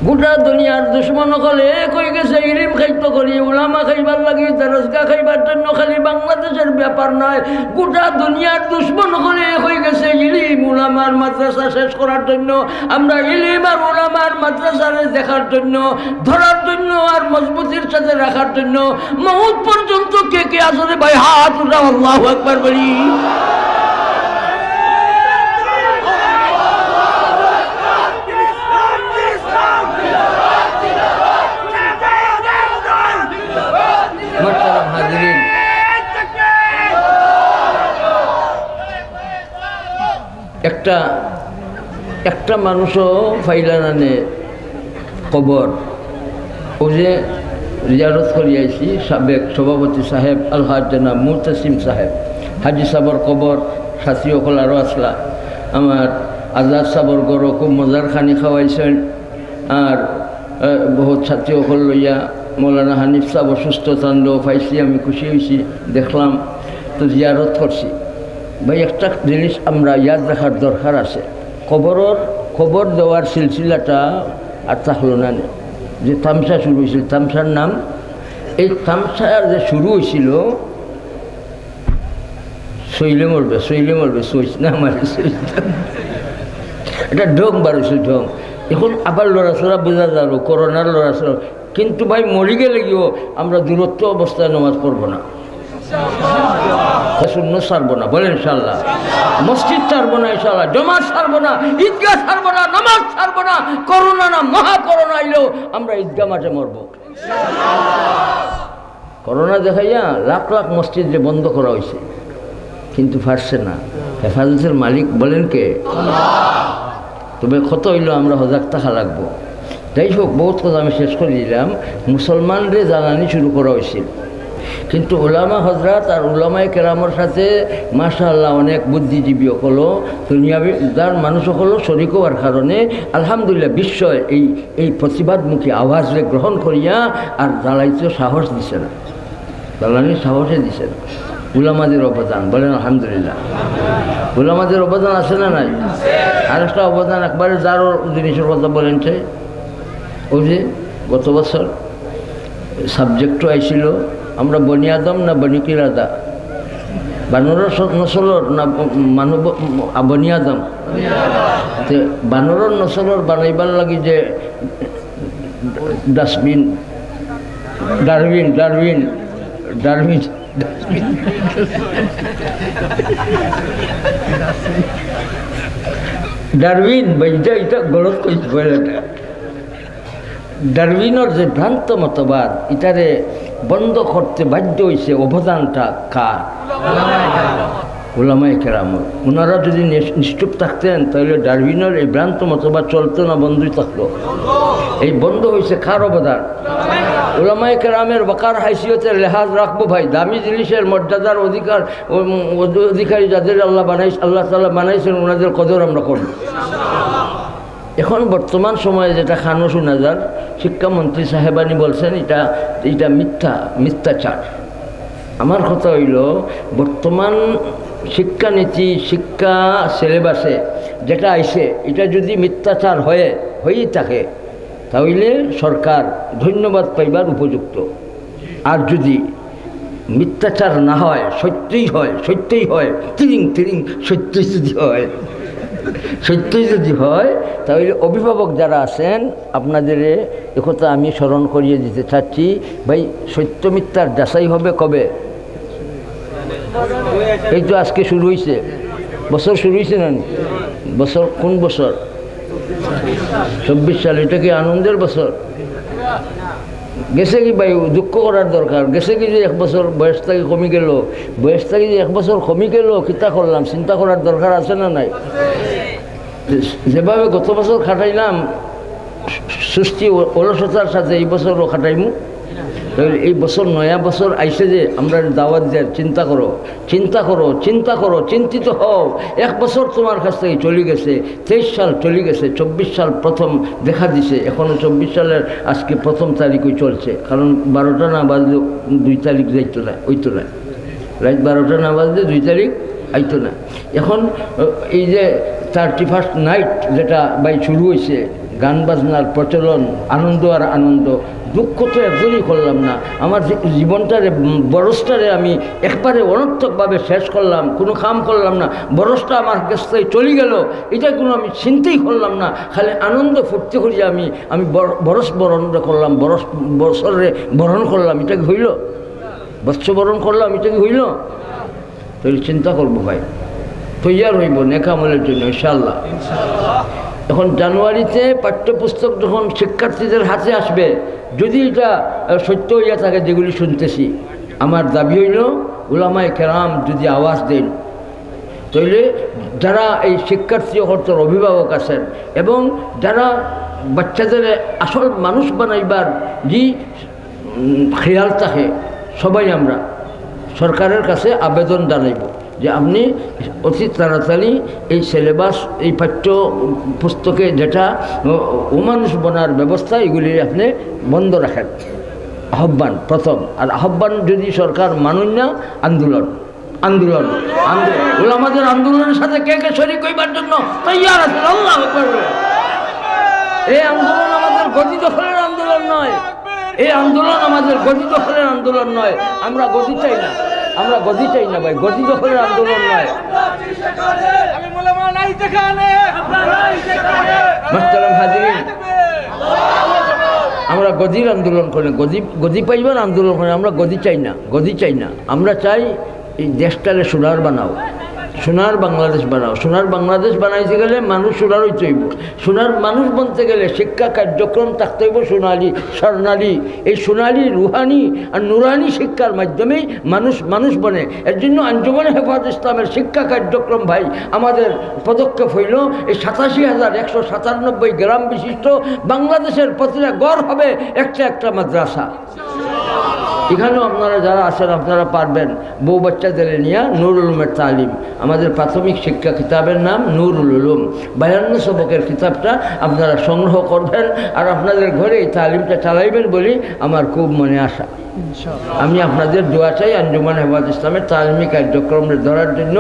গোটা দুনিয়ার দুশমন অকল এক হয়ে গেছে, ইলিম খাইতো করি, উলামা খাইবার লাগি, দরসগা খাইবার জন্য খালি বাংলাদেশের ব্যাপার নয়, গোটা দুনিয়ার দুশমন অকল এক হয়ে গেছে ইলিম উলামার মাদ্রাসা শেষ করার জন্য। আমরা ইলিম আর উলামার মাদ্রাসারে দেখার জন্য, ধরার জন্য আর মজবুতির সাথে রাখার জন্য মউত পর্যন্ত কে কে আছো রে ভাই, হাত উঠাও, আল্লাহু আকবার বলি। মোহতারাম হাজিরিন, একটা, একটা মানুষও পাইলা না নে কবর। ও যে জিয়ারত করি আইছি সাবেক সভাপতি সাহেব আলহাজ জনাব মুতাসিম সাহেব, হাজি সাহেবর কবর, সাথী অকল আরও আসলা, আমার আজাদ সাহেবর ঘরও খুব মজার খানি খাওয়াইছেন। আর, আহ, বহুত সাথী অকল লইয়া মৌলানা হানিফ সাহেব অসুস্থ, তানরেও পাইছি, আমি খুশি হইছি, দেখলাম, তো জিয়ারত করছি। ভাই, একটা জিনিস আমরা ইয়াদ রাখার দরকার আছে, কবরর, কবর দেওয়ার সিলসিলাটা আর থাকলো না নে। যে তামশা শুরু হয়েছিল, তামশার নাম, এই তামশা যে শুরু হয়েছিল, "সইলে মরবে, সইলে মরবে, সইস না মারে, সইস না।" এটা ঢং বার হয়েছিল, ঢং। এখন আবার লড়াচড়া বোঝা যার, করোনার লড়াচড়া। কিন্তু ভাই, মরি গেলে গিয়েও আমরা দূরত্ব অবস্থায় নামাজ পড়বো না। সুন্নত ছাড়বো না, বলেন ইনশাআল্লাহ। মসজিদ ছাড়বো না ইনশাআল্লাহ, জমাত ছাড়বো না, ঈদগাহ ছাড়বো না, নামাজ ছাড়বো না। করোনা না মহা করোনা আইলেও আমরা ঈদগাহ মাঠে মরবো। করোনা দেখাইয়া লাখ লাখ মসজিদ যে বন্ধ করা হয়েছে, কিন্তু পারছে না। হেফাজতের মালিক বলেন কে? তবে কথা হইল, আমরা হজাগ থাকা লাগবো। যাই হোক, বহুত কথা আমি শেষ করে দিলাম। মুসলমানরে জ্বালানি শুরু করা হয়েছিল, কিন্তু উলামা হজরত আর উলামায়ে কেরামর সাথে মাশাআল্লাহ অনেক বুদ্ধিজীবী অকল, দুনিয়াদার মানুষ অকল শরিক হওয়ার কারণে আলহামদুলিল্লাহ বিশ্বয় এই, এই প্রতিবাদমুখী আওয়াজরে গ্রহণ করিয়া আর জ্বালাইতে সাহস দিছে না, জ্বালানির সাহসে দিছে না। উলামাদের অবদান, বলেন আলহামদুলিল্লাহ। উলামাদের অবদান আছে না নাই? আর একটা অবদান, একবারে যার জিনিসের কথা বলেন, সে ওই যে গত বছর সাবজেক্টও আইছিল, আমরা বনি আদম না বনি কিরাদা, বানরর স-, নসলর না মানব, আ, বনি আদম। তে বানরর নসলর বানাইবার লাগি যে dustbin, Darwin, Darwin, Darwin, Darwin, ভাই, এটা, এটা গলত কইছি, বলে না। ডারউইনর যে ভ্রান্ত মতবাদ, ইটারে বন্ধ করতে বাধ্য হইছে, অবদানটা কার? উলামায়ে কেরাম, ওনারা যদি নিশ-, নিশ্চুপ থাকতেন, তাহলে ডারউইনের এই ভ্রান্ত মতবাদ চলতো না, বন্ধই থাকতো। এই বন্ধ হয়েছে কার অবদান? উলামায়ে কেরামের বকার হাইসিয়তের লেহাজ রাখবো ভাই, দামি জিনিসের মর্যাদার অধিকার, ও-, অধিকারী যাদের আল্লাহ বানাই-, আল্লাহ তাআলা বানাইছেন, ওনাদের কদর আমরা করব। এখন বর্তমান সময়ে যেটা কানো শোনা যার, শিক্ষামন্ত্রী সাহেবানি বলছেন, এটা, এটা মিথ্যা, মিথ্যাচার। আমার কথা হইল, বর্তমান শিক্ষানীতি, শিক্ষা সিলেবাসে যেটা আইছে, এটা যদি মিথ্যাচার হয়ে, হয়েই থাকে, তাহলে সরকার ধন্যবাদ পাইবার উপযুক্ত। আর যদি মিথ্যাচার না হয়, সত্যই হয়, সত্যই হয়, তিরিং তিরিং, সত্যই যদি হয়, সত্যই যদি হয়, তাহলে অভিভাবক যারা আছেন, আপনাদের এ কথা আমি স্মরণ করিয়ে দিতে চাচ্ছি। ভাই, সত্য মিথ্যার যাচাই হবে কবে? এই তো আজকে শুরু হয়েছে, বছর শুরু হয়েছে না নি? বছর কোন বছর? চব্বিশ সাল। এটা কি আনন্দের বছর? গেছে কি ভাই, দুঃখ করার দরকার? গেছে কি যে এক বছর বয়স থাকি কমি গেল, বয়স থাকি যে এক বছর কমি গেল, কিতা করলাম, চিন্তা করার দরকার আছে না নাই? যেভাবে গত বছর কাটাইলাম সুস্তি ও-, অলসতার সাথে, এই বছরও কাটাইমু। তাহলে এই বছর, নয়া বছর আইছে যে, আমরা দাওয়াত দেন, চিন্তা করো, চিন্তা করো, চিন্তা করো, চিন্তিত হও। এক বছর তোমার কাছ থেকে চলে গেছে, তেইশ সাল চলে গেছে, চব্বিশ সাল প্রথম দেখা দিছে, এখনো চব্বিশ সালের আজকে প্রথম তারিখই চলছে, কারণ বারোটা না বাজলে দুই তারিখ যাইতো না, হইতো না। রাত বারোটা না বাজলে দুই তারিখ আইতো না। এখন, আহ, এই যে থার্টি ফার্স্ট নাইট যেটা ভাই শুরু হয়েছে, গান বাজনার প্রচলন, আনন্দ আর আনন্দ, দুঃখ তো একজনই করলাম না। আমার জী-, জীবনটারে, উম, বরসটারে আমি একবারে অনর্থকভাবে শেষ করলাম, কোনো কাম করলাম না, বরসটা আমার কাছ থেকে চলে গেল, এটা কোনো আমি চিন্তাই করলাম না। খালি আনন্দ ফুর্তি করি আমি, আমি বর-, বরস বরণ করলাম, বরস, বছরে বরণ করলাম, এটা কি হইল? বৎস বরণ করলাম, এটা কি হইল? তাহলে চিন্তা করবো ভাই, তৈয়ার হইব নেক আমলের জন্য ইনশাআল্লাহ। এখন জানুয়ারিতে পাঠ্যপুস্তক যখন শিক্ষার্থীদের হাতে আসবে, যদি এটা, আহ, সত্য হইয়া থাকে যেগুলি শুনতেছি, আমার দাবি হইল, উলামায়ে কেরাম যদি আওয়াজ দেন, তাহলে যারা এই শিক্ষার্থী অকলর অভিভাবক আছেন এবং যারা বাচ্চাদের আসল মানুষ বানাইবার যে, উম, খেয়াল থাকে, সবাই আমরা সরকারের কাছে আবেদন জানাইব যে আপনি অতি তাড়াতাড়ি এই সিলেবাস, এই পাঠ্য পুস্তকে যেটা অ-, অমানুষ বনার ব্যবস্থা, এগুলি আপনি বন্ধ রাখেন। আহ্বান প্রথম। আর আহ্বান যদি সরকার মানইন না, আন্দোলন, আন্দোলন, আন্দোলন। ওলামাদের আন্দোলনের সাথে কে কে শরিক হইবার জন্য তৈয়ার আছেন? আল্লাহু আকবার। এই আন্দোলন আমাদের গদি দখলের আন্দোলন নয়। এই আন্দোলন আমাদের গদি দখলের আন্দোলন নয়। আমরা গদি চাই না, আমরা গদি চাই না ভাই, গদি দখলের আন্দোলন নয়। আমি মোলামা নাই যেখানে, আমরা নাই সেখানে। মোহতারাম হাজিরিন, আমরা গদির আন্দোলন করি, গদি, গদি পাইবার আন্দোলন করি। আমরা গদি চাই না, গদি চাই না। আমরা চাই এই দেশটারে সোনার বানাও, সোনার বাংলাদেশ বানাও। সোনার বাংলাদেশ বানাইতে গেলে মানুষ সোনার হইতে হইব। সোনার মানুষ বনতে গেলে শিক্ষা কার্যক্রম থাকতে হইব সোনালী, স্বর্ণালী। এই সোনালী, রুহানি আর নুরানি শিক্ষার মাধ্যমেই মানুষ মানুষ বনে। এর জন্য আঞ্জুমানে হেফাজত ইসলামের শিক্ষা কার্যক্রম ভাই, আমাদের পদক্ষেপ হইল এই সাতাশি হাজার একশো সাতানব্বই গ্রাম বিশিষ্ট বাংলাদেশের প্রতিটা ঘর হবে একটা একটা মাদ্রাসা। এখানেও আপনারা যারা আছেন, আপনারা পারবেন, বউ বাচ্চাদের নিয়ে নুরুল উলুমের তালিম, আমাদের প্রাথমিক শিক্ষা কিতাবের নাম নুরুল উলুম, বায়ান্ন সবকের কিতাবটা আপনারা সংগ্রহ করবেন আর আপনাদের ঘরে এই তালিমটা চালাইবেন বলেই আমার খুব মনে আশা। আমি আপনাদের দোয়া চাই আঞ্জুমান হেফাজত ইসলামের তালিমি কার্যক্রম ধরার জন্য।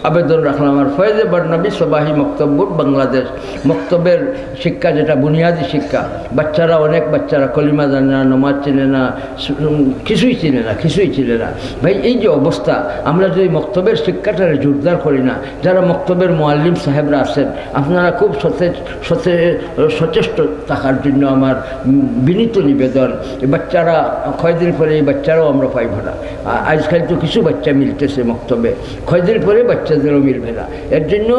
আবেদন রাখলাম। আর ফয়েজে বারনাবী সবাহি মক্তব বোর্ড বাংলাদেশ, মক্তবের শিক্ষা যেটা বুনিয়াদী শিক্ষা, বাচ্চারা, অনেক বাচ্চারা কলিমা জানে না, নমাজ চিনে না, সু-, উম, কিছুই চিনে না, কিছুই চিনে না। ভাই, এই যে অবস্থা, আমরা যদি মক্তবের শিক্ষাটারে জোরদার করি না, যারা মক্তবের মুআল্লিম সাহেবরা আছেন, আপনারা খুব সচে-, সচে-, সচেষ্ট থাকার জন্য আমার, উম, বিনীত নিবেদন। এই বাচ্চারা কয়দিন পরে, এই বাচ্চারাও আমরা পাইব না। আ-, আজকাল তো কিছু বাচ্চা মিলতেছে মক্তবে, কয়দিন পরে বাচ্চা বাচ্চাদেরও মিলবে না। এর জন্য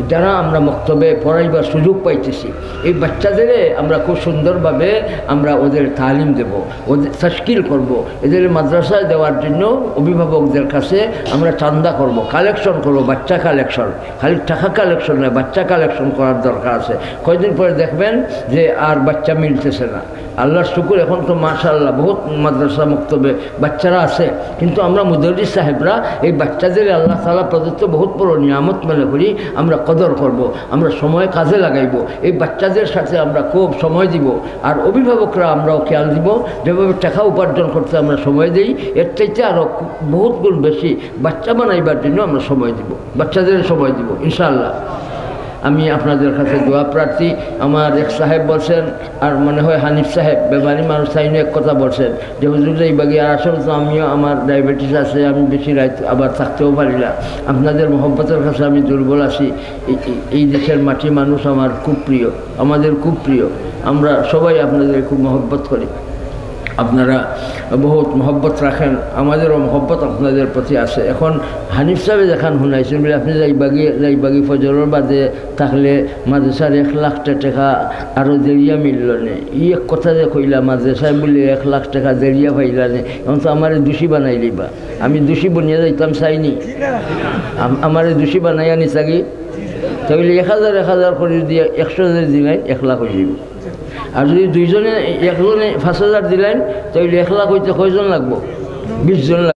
যারা আমরা মক্তবে পড়াইবার সুযোগ পাইতেছি, এই বাচ্চাদেরে আমরা খুব সুন্দরভাবে আমরা ওদের তালিম দেব, ওদের তশকিল করব। এদের মাদ্রাসায় দেওয়ার জন্য অভিভাবকদের কাছে আমরা চান্দা করব, কালেকশন করব, বাচ্চা কালেকশন। খালি টাকা কালেকশন নয়, বাচ্চা কালেকশন করার দরকার আছে। কয়দিন পরে দেখবেন যে আর বাচ্চা মিলতেছে না। আল্লাহর শুকুর, এখন তো মাশাআল্লাহ বহুত মাদ্রাসা মক্তবে বাচ্চারা আছে, কিন্তু আমরা মুদরিস সাহেবরা এই বাচ্চাদের আল্লাহ তাআলা প্রদত্ত বহুত বড় নিয়ামত মনে করি। আমরা কদর করব, আমরা সময় কাজে লাগাইব, এই বাচ্চাদের সাথে আমরা খুব সময় দিব। আর অভিভাবকরা আমরাও খেয়াল দিব, যেভাবে টাকা উপার্জন করতে আমরা সময় দেই, এর চাইতে আরও বহুত গুণ বেশি বাচ্চা বানাইবার জন্য আমরা সময় দিব, বাচ্চাদের সময় দিব ইনশাআল্লাহ। আমি আপনাদের কাছে দোয়া প্রার্থী। আমার এক সাহেব বলছেন, আর মনে হয় হানিফ সাহেব, বেমারি মানুষ, তাইনও এক কথা বলছেন যে, "হুজুর, যাইবাগি।" আর আসলে তো আমিও, আমার ডায়াবেটিস আছে, আমি বেশি রাত আবার থাকতেও পারি না। আপনাদের মহব্বতের কাছে আমি দুর্বল আছি। এই, এই, এই দেশের মাটি মানুষ আমার খুব প্রিয়, আমাদের খুব প্রিয়। আমরা সবাই আপনাদের খুব মহব্বত করি। আপনারা বহুত মহব্বত রাখেন, আমাদেরও মহব্বত আপনাদের প্রতি আছে। এখন হানিফ সাহেবে যেখান হুনাইছেন বলে, আপনি যাইবাগি, যাইবাগি ফজরর বাদে থাকলে মাদ্রাসার এক লাখ টা-, টাকা আরো দেরিয়া মিলল নে। ই এক কথা যে কইলা, মাদ্রাসায় বলে এক লাখ টাকা দেরিয়া পাইলা নে, এখন তো আমারে দোষী বানাই দিবা। আমি দোষী বনিয়া যাইতাম চাইনি। আম-, আমারে দোষী বানাইয়া নিছাগি। তাইলে এক হাজার, এক হাজার করি দিয়া একশো যদি দিলাইন, এক লাখ অই যাইব। আর যদি দুইজনে, একজনে পাঁচ হাজার দিলাইন, তাইলে এক লাখ অইতে কয়জন লাগবো? বিশ জন লাগবো।